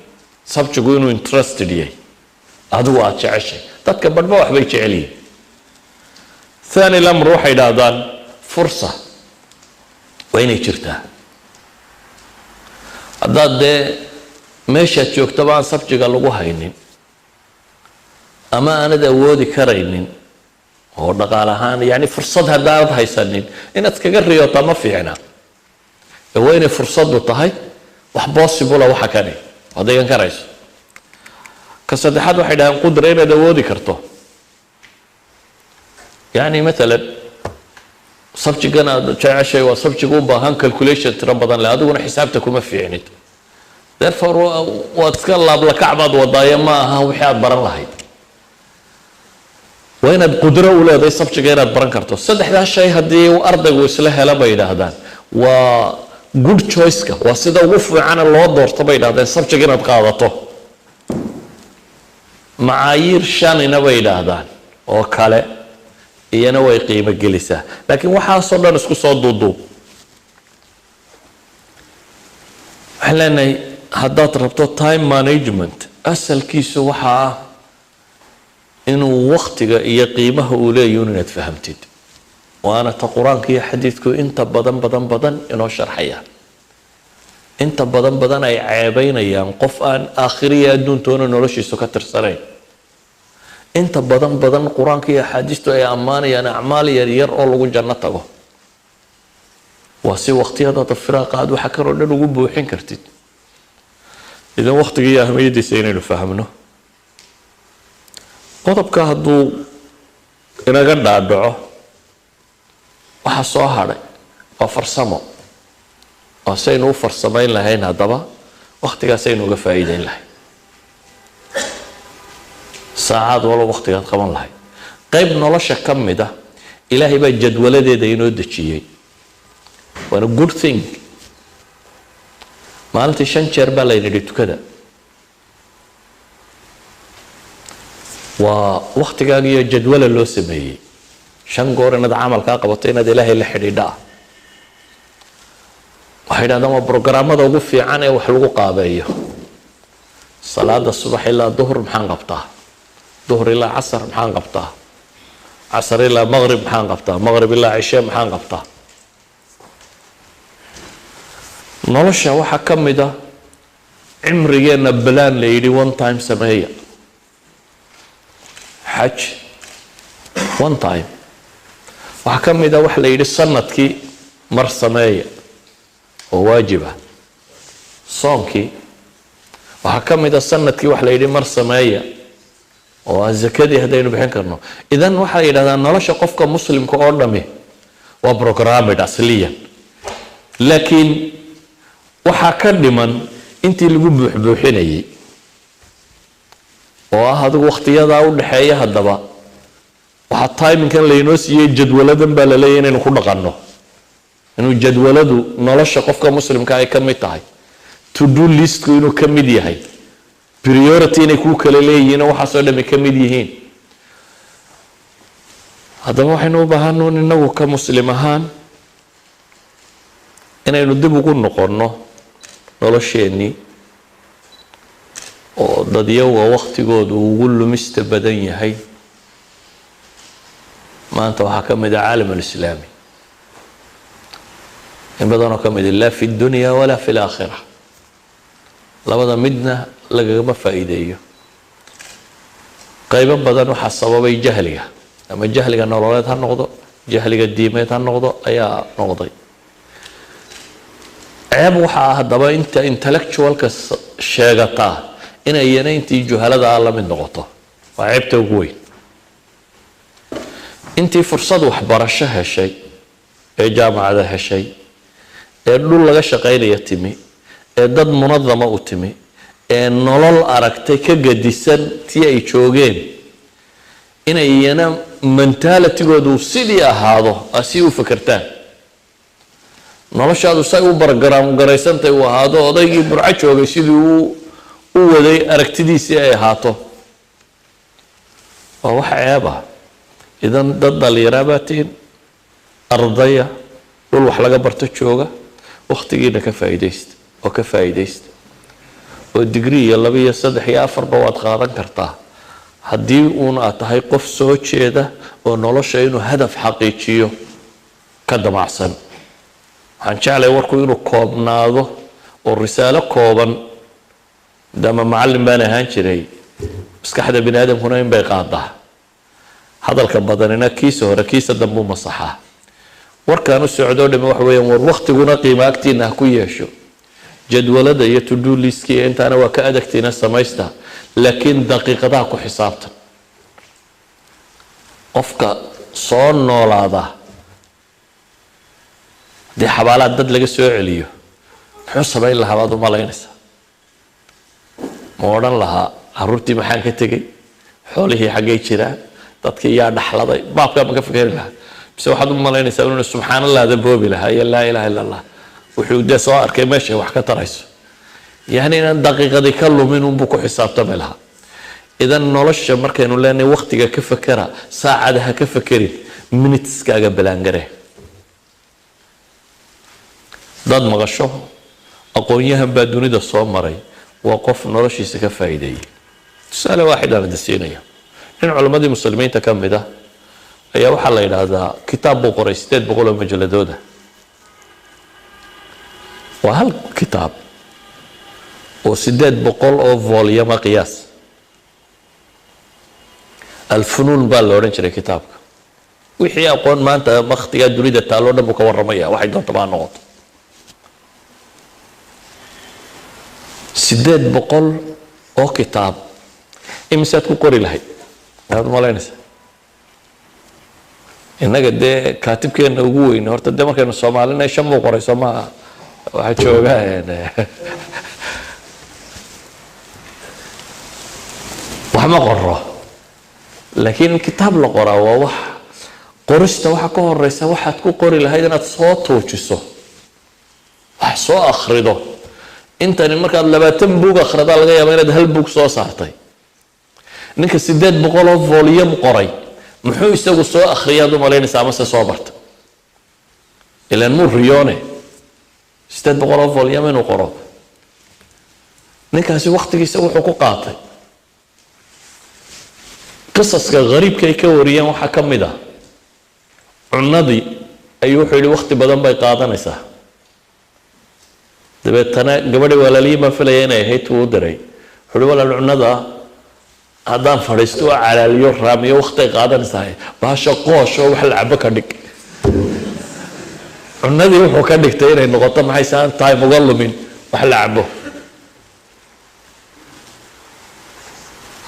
Subjectgu inuu interested yahay, adigu aada jeceshay. Dadka badhba waxbay jecel yihin. ثاني الأمر, waxay idhaahdaan فرصة waa inay jirtaa. Haddaad dee meeshaad joogtaba aan subjectiga lagu haynin ama aanad awoodi karaynin oo dhaqaal ahaan, yani fursad haddaanad haysanin, inaad iskaga riyootaa ma fiicna. Ee waa inay fursaddu tahay wax possible, waxa kani waad dhigan karayso. Ka saddexaad waxay dhahaan قدرة, inaad awoodi karto. Yani maalan subjectgan aad jeceshay waa subject u baahan calculation tiro badan leh, adiguna xisaabta kuma fiicnid. Therefore waad iska laablakac baad wadaaye, ma aha wixii aad baran lahayd. Waa inaad qudro u leedahay subjectga inaad baran karto. Saddexdaa shay haddii uu ardaygu isla helo, bay yidhaahdaan, waa good choice-ka, waa sida ugu fiicana loo doorto, bay yidhahdeen, subject inaad qaadato. Macaayiir shanina, bay yidhaahdaan, oo kale iyana way qiimo gelisaa. Laakiin waxaasoo dhan isku soo duuduub, waxaan leenahay haddaad rabto time management, asalkiisu waxaa ah inuu waktiga iyo qiimaha uu leeyahy inaad fahamtid. Waana ta qur-aanka iyo xadiidku inta badan badan badan inoo sharxayaan, inta badan badan ay ceebeynayaan qof aan aakhiriya adduuntoona noloshiisu ka tirsanayn. Inta badan badan qur-aanka iyo axaadiistu ay ammaanayaan acmaal yar yar oo lagu janno tago. Waa si waqtiyadaada firaaqa aad waxa kanoo dhan ugu buuxin kartid. Idan waqtiga iyo ahmiyadiisa inaynu fahmno, qodobka hadduu inaga dhaadhaco, waxa soo hadhay waa farsamo, oo saynu u farsamayn lahayn haddaba waqtigaasaynu uga faa'iideyn lahayn, saacaad walba waqtigaad qaban lahayd. Qayb nolosha ka mid ah Ilaahay baa jadwaladeeda inoo dejiyey, waana good thing. Maalintii shan jeer baa layna yidhi tukada. Waa waktigaaga iyo jadwala loo sameeyey 5 goor inaad camalkaa qabato, inaad Ilaahay la xidhiidha ah. Waxay yidhahdaan waa programmada ugu fiican ee wax lagu qaabeeyo. Salaada subax ilaa duhur maxaan qabtaa? Duhur ilaa casar maxaan qabtaa? Casar ilaa maqrib maxaan qabtaa? Maqrib ilaa cishe maxaan qabtaa? Nolosha waxaa ka mid ah cimrigeenna balaan la yidhi one time sameeya xaj, one time. Waxaa ka mid ah waxa la yidhi sanadkii mar sameeya oo waajib ah soonkii. Waxaa ka mid ah sanadkii waxa la yidhi mar sameeya oo ah zakadii haddaynu bixin karno. Idan waxaa la yidhahdaa nolosha qofka muslimka oo dhami waa programmed asliyan, laakiin waxaa ka dhiman intii lagu buuxbuuxinayay oo ah adigu wakhtiyadaa u dhexeeya. Haddaba waxaa timingkan laynoo siiyey jadwaladan baa laleeyahy inaynu ku dhaqanno, inuu jadwaladu nolosha qofka muslimka ay ka mid tahay, to do listku inuu ka mid yahay, priority inay kuu kala leeyihiin oo waxaasoo dhami ka mid yihiin. Haddaba waxaynu u baahanuun inagu ka muslim ahaan inaynu dib ugu noqonno nolosheennii, oo dadyowga waktigoodu ugu lumista badan yahay maanta waxaa ka mid ah caalam alislaami in badanoo ka mid laa fi dunya walaa fi laakhira, labada midna lagagama faa'iideeyo. Qaybo badan waxaa sababay jahliga, ama jahliga nololeed ha noqdo, jahliga diimeed ha noqdo, ayaa noqday ceeb. Waxaa haddaba inta intellectualka sheegataa inay iyana intii juhalada ah la mid noqoto waa ceebta ugu weyn. Intii fursad waxbarasho heshay ee jaamacada heshay ee dhul laga shaqaynaya timi ee dad munadama u timi ee nolol aragtay ka gadisan tii ay joogeen, inay iyana mentalitygoodu sidii ahaado, si u fekertaan, noloshaadu say u program garaysantay uu ahaado, odaygii Burco joogay sidii uu u waday aragtidiisii ay ahaato, waa wax ceeb ah. Idan dad dhalinyaraa baa tihin, ardaya dhul wax laga barto jooga, wakhtigiina ka faa'iidaysta oo ka faa'iidaysta, oo digrii iyo 2 iyo 3 iyo 4ba waad qaadan kartaa haddii uun aad tahay qof soo jeeda oo nolosha inuu hadaf xaqiijiyo ka damacsan. Waxaan jeclay warku inuu koobnaado oo risaalo kooban, maadaama macallin baan ahaan jiray. Maskaxda bini aadamkuna in bay qaadaa, hadalka badanina kiisa hore kiisa dambuu masaxaa. Warkaan u socdoo dhami waxa weeyaan, war waktiguna qiimo agtiina ha ku yeesho, jadwalada iyo to do listkii intaana waa ka adagtiina samaysta, laakiin daqiiqadaha ku xisaabtan. Qofka soo noolaada haddii xabaalaha dad laga soo celiyo muxuu samayn lahaa baad u malaynaysaa? Ma odhan lahaa caruurtii maxaan ka tegey, xoolihii xaggay jiraan, dadkii yaa dhaxladay, baabkaa ma ka fikeri lahaa? Mise waxaad u malaynaysaa inuu subxaan allahda boobi lahaa iyo laa ilaha illa Allah, wuxuu dee soo arkay meeshay wax ka tarayso, yacni inaan daqiiqadii ka lumin unbuu ku xisaabtami lahaa? Idan nolosha markaynu leenahay waktiga ka fekera, saacada ha ka fekerin, minuteskaaga balaangare. Dad maqasho aqoon-yahan baa dunida soo maray, waa qof noloshiisa ka faa'iideeyey. Tusaale waaxid aan idin siinaya: nin culammadii muslimiinta ka mid ah ayaa waxaa la yidhaahdaa kitaab buu qoray 800 oo majaladooda. Waa hal kitaab oo 800 oo volume qiyaas. Alfunuun baa la odhan jiray kitaabka. Wixii aqoon maanta waktigaa dunida taaloo dhan buu ka warramaya, waxay doontaba ha noqoto. 800 oo kitaab imisaad ku qori lahayd maxaad umalaynaysaa? Innaga dee kaatibkeena ugu weyn horta dee markaynu soomaalinay 5 buu qoray, soo maaha? Waxaa jooga wax ma qoro, laakiin kitaab la qoraa waa wax. Qorista waxa ka horeysa waxaad ku qori lahayd inaad soo tuujiso, wax soo akhrido. Intani markaad 20 buug akhridaa laga yaaba inaad hal buug soo saartay. Ninka 800 oo volume qoray muxuu isagu soo akhriyaad u malaynaysaa amase soo barta? Ilan muu riyoone 800 oo volume inuu qoro. Ninkaasi waktigiisa wuxuu ku qaatay. Qisaska qariibka ay ka wariyeen waxaa ka mid ah cunadii ayuu wuxuu yidhi wakti badan bay qaadanaysaa. Dabeetana gabadhi walaaliyiin baan filaya inay ahayd tuu u diray, wuxuu yidhi walaal, cunada haddaan fadhiisto oo calaaliyo raamiyo wakti ay qaadanaysaa, baasha qoosh oo wax la cabo ka dhig. Cunadii wuxuu ka dhigtay inay noqoto maxay saan time uga lumin, wax la cabo.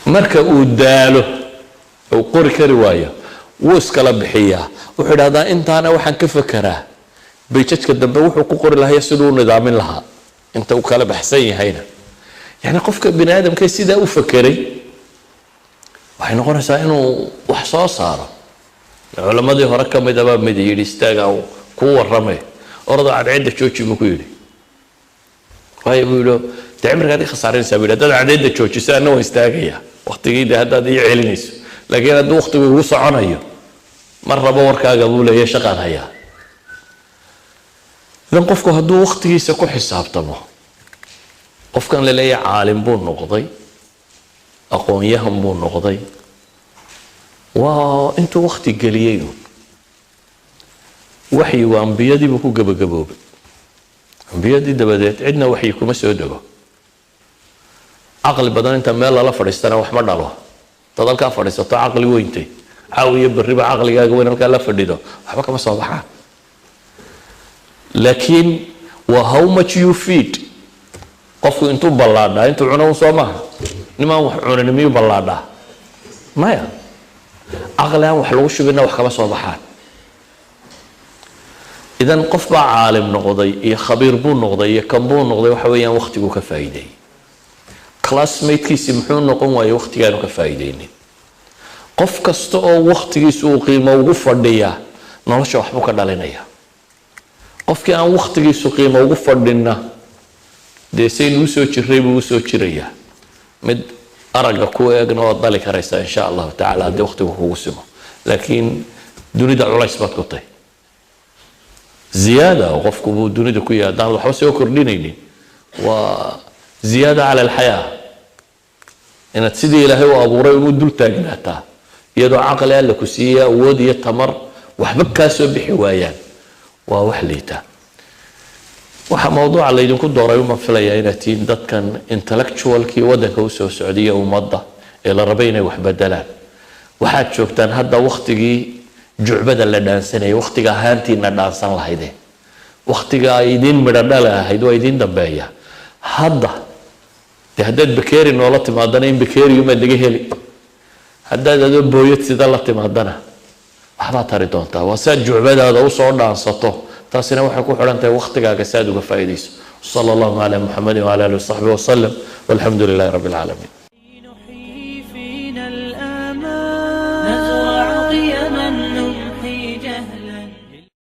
Marka uu daalo uu qori kari waayo wuu iskala bixiyaa. Wuxuu idhahdaa intaana waxaan ka fekeraa bayjajka dambe wuxuu ku qori lahaya siduu u nidaamin lahaa inta uu kala baxsan yahayna. Yani qofka bini aadamka sidaa u fekeray waxay noqonaysaa inuu wax soo saaro. Culammadii hore ka mid abaa mid yidhi istaagaa kuu warramay, orada cadceedda jooji buu ku yidhi. Waayo buu yidhi, dee cimrigaad i khasaarinaysaa buu yidhi, haddaad cadceedda joojiso anna waan istaagayaa waqtigii, dee haddaad ii celinayso, laakiin hadduu waqtigu igu soconayo mar rabo warkaaga buu leeyahay, shaqaan hayaa. Idan qofku hadduu waqtigiisa ku xisaabtamo, qofkan la leeyahay caalim buu noqday, aqoon-yahan buu noqday, waa intuu waqti geliyey uun. Waxyigu ambiyadii buu ku gebagaboobay, ambiyadii dabadeed cidna waxyi kuma soo dego. Caqli badan inta meel lala fadhiistana wax ma dhalo. Dad halkaa fadhiisato caqli weyntay caawiyo berriba caqligaaga weyn halkaa la fadhido waxba kama soo baxaan. Laakiin waa how much you feed. Qofku intuu ballaadhaa intuu cuno un soo maaha. Nimaan wax cunin miyuu ballaadhaa? Maya. Caqli aan wax lagu shubina wax kama soo baxaan. Idan qof baa caalim noqday iyo khabiir buu noqday iyo kan buu noqday, waxa weeyaan waqtiguu ka faa'iideeyey. Classmatekiisi muxuu noqon waayey waqtigaanu ka faa'iideynin? Qof kasta oo waqtigiisu uu qiimo ugu fadhiyaa nolosha waxbuu ka dhalinaya. Qofkii aan waqtigiisu qiimo ugu fadhinna dee saynu usoo jiray buu usoo jirayaa. Mid aragga ku eegna waad dhali karaysaa insha Allahu tacala haddii waqtigu kugu simo, laakiin dunida culays baad ku tahay ziyaada oo qofku buu dunida ku yahay haddaan waxba soo kordhinaynin. Waa ziyaada cala alxayaa inaad sidii Ilaahay u abuuray ugu dul taagnaataa iyadoo caqli Alla ku siiyey, awood iyo tamar, waxba kaa soo bixi waayaan, waa wax liita. Waxaa mawduuca laydinku dooray uma filayaa inaad tihiin dadkan intellectualkii waddanka usoo socdiya ummadda ee la rabay inay wax bedelaan. Waxaad joogtaan hadda waktigii jucbada la dhaansanayay, waktiga ahaantiina dhaansan lahayde, waktiga ay idiin midho dhali ahayd waa idiin dambeeya. Hadda dee haddaad bakeeri noola timaadana in bakeeriyumaad naga heli, haddaad adoo booyad sida la timaadana waxbaad tari doontaa. Waa si aad jucbadaada usoo dhaansato, taasina waxay ku xidhan tahay waktigaaga si aad uga faa'iidayso. Sala allahu calaa Muxamedin wacala alihi wasaxbihi wasalam, walxamdu lilahi rabbi alcaalamiin.